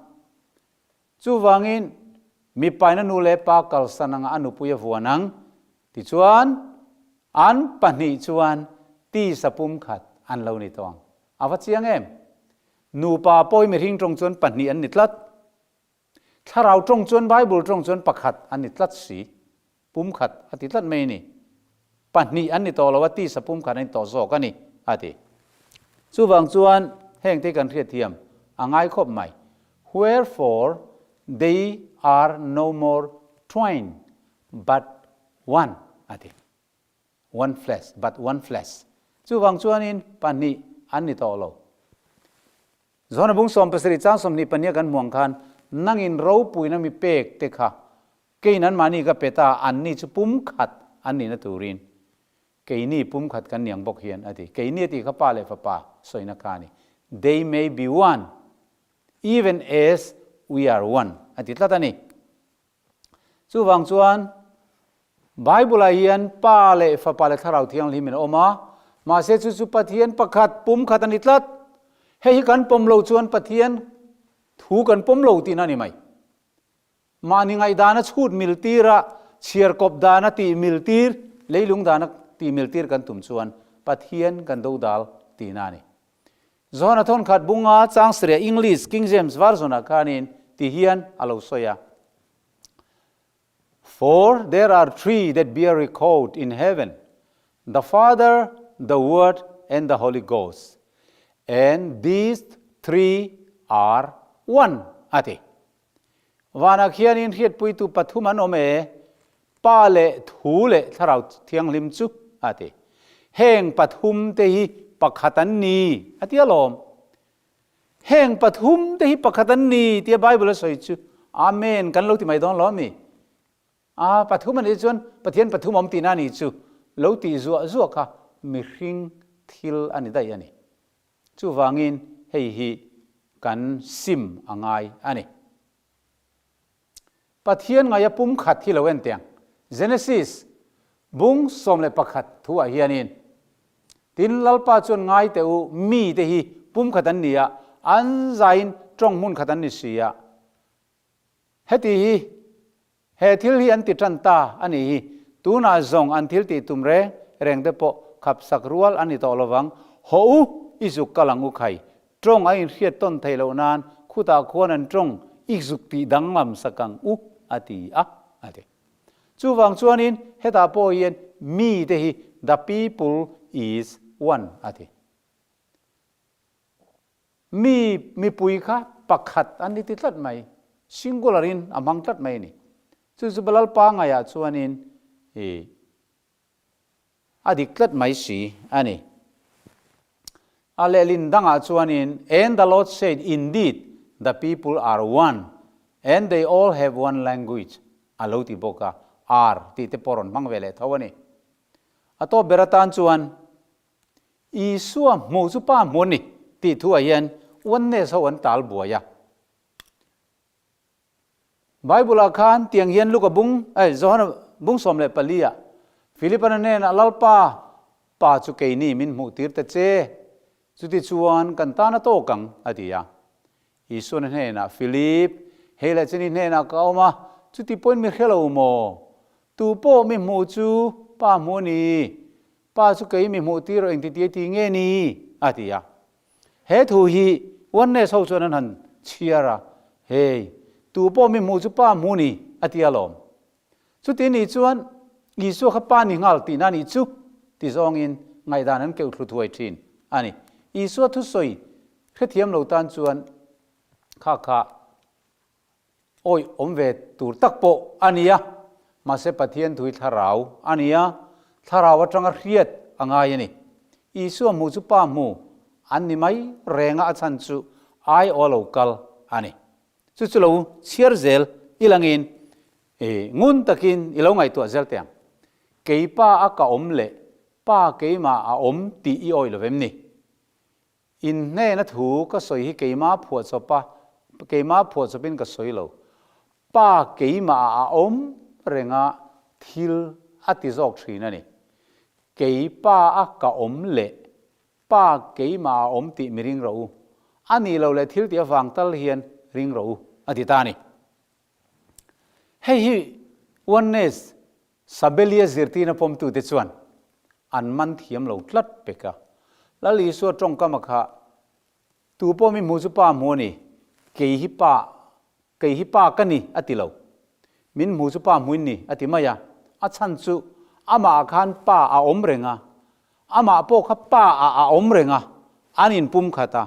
Chuvangin, mipaina nu leh pa kalsan anga a nupui a vuan ang, tichuan an pahnih chuan tisa pumkhat an lo ni tawh ang. A va chiang em? Nupa pawi mihring tawng chuan pahnih an ni tlat. Thlarau tawng chuan Bible tawng chuan pakhat an ni tlat si. Pumkhat a ti tlat mai a ni. Pahnih an ni tawh lo a, tisa pumkhat an ni tawh zawk a ni, a ti. Chuvang chuan hengte kan hriatthiam a ngai khawp mai. Wherefore they are no more twain but one, a ti. One flesh, but one flesh. Chuvang chuanin pahnih an ni tawh lo. Johana bung 17 chang 22 kan hmuang khan nangin ropuina mi pek te kha Keiin anmahni ka pe ta, anni chu pumkhat an nihna turin keini pumkhat kan ni ang bawk hian a ti. Keini a tih kha Pa leh Fapa sawina kha a ni. They may be one, even as we are one a ti tlat a ni. Chuvang chuan Bible-ah hian Pa leh Fapa leh Thlarau Thianghlim in a awm a, mahse chu chu Pathian pakhat pumkhat a ni tlat. Hei hi kan pawm lo chuan Pathian thu kan pawm lo tihna a ni mai. Mahni ngaihdana chhut mil tira chhiarkawp dana tih mil tir, leilung dana tih mil tir kan tum chuan Pathian kan dodal tihna a ni. Johana thawnkhat bunga changsria English King James Version ah khanin ti hian a lo sawi a, For there are three that bear record in heaven, the Father, the Word and the Holy Ghost, and these three are one a ti. Vanah khianin hriatpuitu pathum an awm e, Pa leh Thu leh Thlarau Thianghlim chu, a ti. Heng pathum te hi pakhat an ni, a ti alawm. Heng pathum te hi pakhat an ni tia Bible a sawi chu, Amen kan lo ti mai dawn lo ami? A, pathum a nih chuan Pathian pathum awm tihna a nih chu, lo tih zuah zuah kha mihring thil a ni daih a ni. Chuvangin hei hi kan sim a ngai a ni. Pathian ngaia pumkhat hi lo en teh ang. Genesis bung 11 thuah hianin, Tin, Lalpa chuan ngai teh u, mite hi pumkhat an ni a, an zaiin tawng hmun khat an ni si a. Heti hi He thil hi an ti tan ta a nih hi. Tunah zawng an thil tih tum reng reng te pawh khapsak rual a ni tawh lovang. Haw u, i zuk kal ang u khai. Tawng a inhriat tawn theih loh nan khutah khuan an tawng i zuk tih danglam sak ang u a ti a, a ti. Chuvang chuanin hetah pawh hian mi te hi the people is one a ti. Mi mipui kha pakhat an ni ti tlat mai, singular in a hmang tlat mai a ni. Chu chu Lalpa ngaiah chuanin i a dik tlat mai si a ni. A lehlin dangah chuanin, And the Lord said, Indeed, the people are one, and they all have one language, a lo ti bawk a, are tih te pawh rawn hmang ve leh tho a ni. A tawp ber atan chuan, Isua hmuh chu Pa hmuh a ni tih thuah hian oneness ho an tal buai a. Bible-ah khan tiang hian Luka bung, eh, Johana bung 14 ah Philipan a hnenah Lalpa, Pa chu keini min hmuh tir ta che, chuti chuan kan tan a tawk ang, a ti a. Isuan a hnenah, Philip, hei leh chini hnenah ka awm a, chuti pawhin mi hre lo maw? Tu pawh mi hmuh chu Pa hmuh a ni. Pa chu kei mi hmuh tir rawh engti tia ti nge ni? a ti a. He thu hi Oneness ho chuan an han chhiar a, Hei, tu pawh mi hmuh chu Pa hmuh ni, a ti alawm. Chuti nih chuan Isua kha Pa ni nghal tihna nih chu ti zawngin ngaihdan an keuh thlu thuai thin a ni. Isua thusawi hrethiam lo tan chuan kha kha Awih awm ve tur tak pawh a ni a, mahse Pathian thui thlarau a ni a, thlarau atanga hriat a ngai a ni. Isua hmuh chu Pa hmu an ni mai reng a, a chhan chu ai aw lo kal a ni. Chu chu lo chhiar zel i langin i ngun takin i lo ngaihtuah zel teh ang. Kei Pa a ka awm leh Pa keimah a awm tih i awih lo vem ni? In hnena thu ka sawi hi keimah phuahchawp a, keimah phuahchawpin ka sawi lo. Pa keimah ah a awm reng a, thil a ti zawk thin a ni. Kei Pa a ka awm leh Pa keimah a awm tih mi ring rawh u. A nih loh leh thil tih avang tal hian ring rawh u, a ti ta a ni. Hei hi Oneness Sabelia zirtirna pawmtute chuan an man thiam lo tlat pek a. Lal Isua tawngkama kha Tu pawh mi hmu chu Pa hmu a ni, kei hi Pa, kei hi Pa ka ni a ti lo. Min hmu chu Pa hmuin ni a ti mai a. A chhan chu amah khan Pa a awm reng a, amah pawh kha Pa ah a awm reng a, an inpum khat a.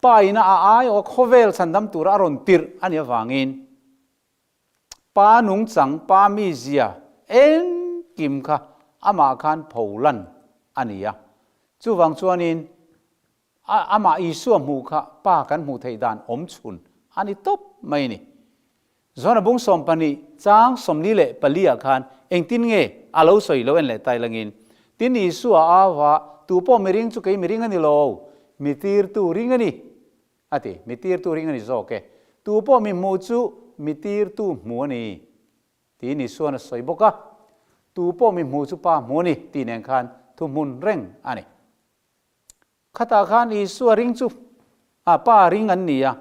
Pa ina a aiawh a khawvel chhandam tura a rawn tirh a nih avangin Pa nungchang, Pa mizia engkim kha amah khan pholan a ni a. Chuvang chuanin A, amah Isua hmuh kha Pa kan hmuh theih dan awm chhun a ni tawp mai a ni. Johana bung 12 chang 44 ah khan engtin nge a lo sawi lo en leh tai langin, Tin Isua a au a, Tu pawh mi ring chu kei mi ring a ni lo, mi tirtu ring a ni, a ti. Mi tirtu ring a ni zawk e. Tu pawh mi hmuh chu mi tirtu hmu a ni, tiin Isuan a sawi bawk a. Tu pawh mi hmuh chu Pa hmu a ni, tih nen khan thuhmun reng a ni. Khatah khan Isua ring chu a Pa ring an ni a.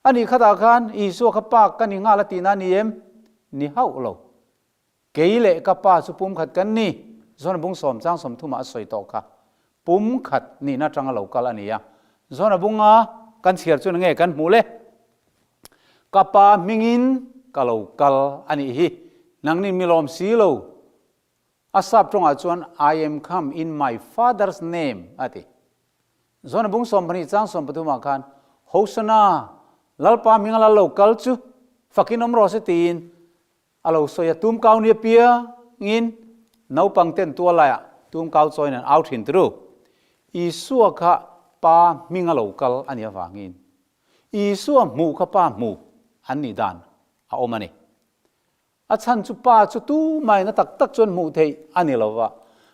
A nih khatah khan Isua kha Pa ka ni nghal a tihna a ni em? Ni hauh lo. Kei leh ka Pa chu pumkhat kan ni, John bung sawm chang sawmthumah a sawi tawh kha. Pumkhat nihna atanga lo kal a ni a. John bunga kan chhiar chu nge kan hmuh le? Ka Pa hmingin ka lo kal a nih hi. Nangni mi lawm si lo. A sap tawngah chuan I am come in my father's name a ti. John bung 12 chang 13 ah khan Hosanna, Lalpa hminga lal lo kal chu fakin awm rawh se tiin a lo sawi a, tumkau ni apiangin naupang ten tual laiah tumkau chawiin an au thin turu. Isua kha Pa hminga lo kal a nih avangin Isua hmuh kha Pa hmu an nih dan a awm a ni. A chhan chu pa chu tu maina tak tak chuan hmuh theih a ni lo va.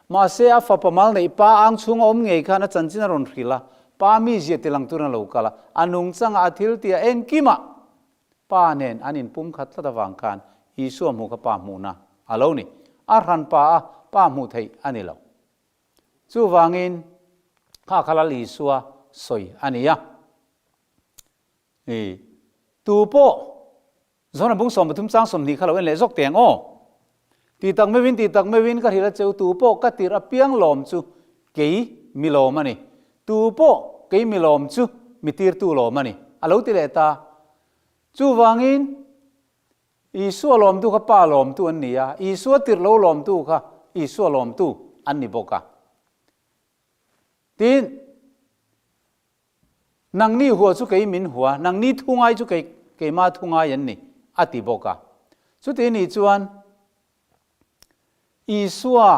Mahse, a fapa mal neih pa ang chhunga awm ngei khan a chanchin a rawn hrilh a, pa mizia tilang turin a lo kal a, a nungchangah a thil tih a engkimah pa nen an inpum khat tlat avang khan Isua hmuh kha pa hmuhna a lo ni. A hran pa a, pa hmuh theih a ni lo. Chuvangin, kha kha Lal Isua sawi a ni a. I tu pawh Zawn a bung 13 chang 20 kha lo en leh zawk teh ang aw. Ti tak meuhin ti tak meuhin ka hrilh a cheu tu pawh ka tirh apiang lawm chu kei mi lawm a ni. Tu pawh kei mi lawm chu mi tirtu lawm a ni a lo ti leh ta. Chuvangin Isua lawmtu kha Pa lawmtu an ni a, Isua tirh lo lawmtu kha Isua lawmtu an ni bawk a. Tin. Nangni hua chu kei min hua, nangni thu ngai chu kei keima thu ngai an ni, a ti bawk a. Chuti nih chuan Isua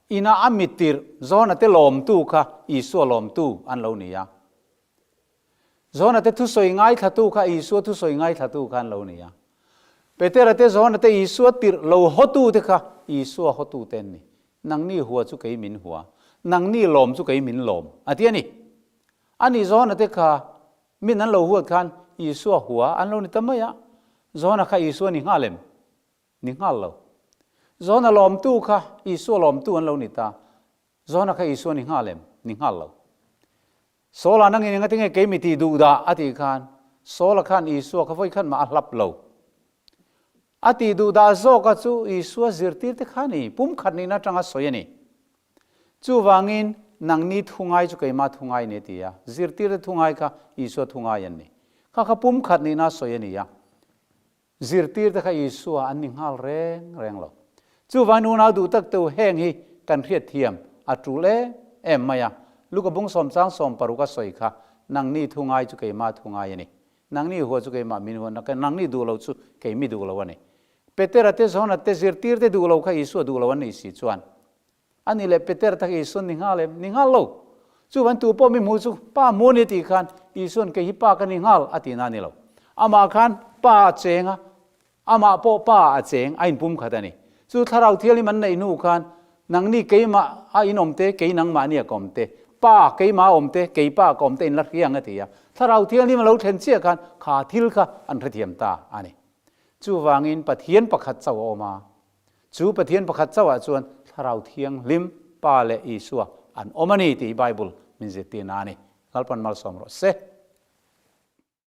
ina a mittirh Johana te lawmtu kha Isua lawmtu an lo ni a. Johana te thusawi ngaithlatu kha Isua thusawi ngaithlatu kha an lo ni a. Petera te Johana te Isua tirh lo hawtu te kha Isua hawtu te an ni. Nangni hua chu kei min hua, nangni lawm chu kei min lawm, a ti a ni. A nih Johana te kha min an lo huat khan Isua hua an lo ni ta mai a, Johana kha Isua ni nghal em? Ni nghal lo. Johana lawmtu kha Isua lawmtu an lo ni ta, Johana kha Isua ni nghal em? Ni nghal lo. Saul-a nangin enga tinge kei mi tih duh dah? a tih khan Saul-a khan Isua kha vawi khat mah a hlap lo. A tih duh dah zawka chu Isua zirtir te kha a ni, pumkhat nihna atanga sawi a ni. Chuvangin, nangni thu ngai chu keimah thu ngai ni a ti a, zirtir te thu ngai kha Isua thu ngai an ni. Kha kha pumkhat nihna sawi a ni a. Zirtir te kha Isua an ni nghal reng reng lo. Chuvangin unau duh tak teu heng hi kan hriat thiam a tul em em mai a. Luka bung sawm chang 16 a sawi kha, Nangni thu ngai chu keimah thu ngai a ni. Nangni hua chu keimah min hua, nangni duh lo chu kei mi duh lo a ni. Petera te Johana te zirtir te duh lo kha Isua duh lo an nih si chuan A nih leh Peter tak Isuan ni nghal em? Ni nghal lo. Chuvan tu pawh mi hmuh chu Pa hmu a ni tih khan Isuan kei hi Pa ka ni nghal a tihna a ni lo. Amah khan Pa a cheng a, amah pawh Pa a cheng, a inpum khat a ni. Chu Thlarau Thianghlim an neih hnu khan nangni keimah a inawm te, kei nangmahni a ka awm te, Pa keimah a awm te, kei Pa ka awm te inla hriang a ti a. Thlarau Thianghlim a lo thlen chiah khan kha thil kha an hrethiam ta a ni. Chuvangin Pathian pakhat chauh a awm a. Chu Pathian pakhat chauhah chuan Thlarau Thianghlim, Pa leh Isua an awm a ni tih hi Bible min zirtirna a ni. Lalpan malsawm rawh se.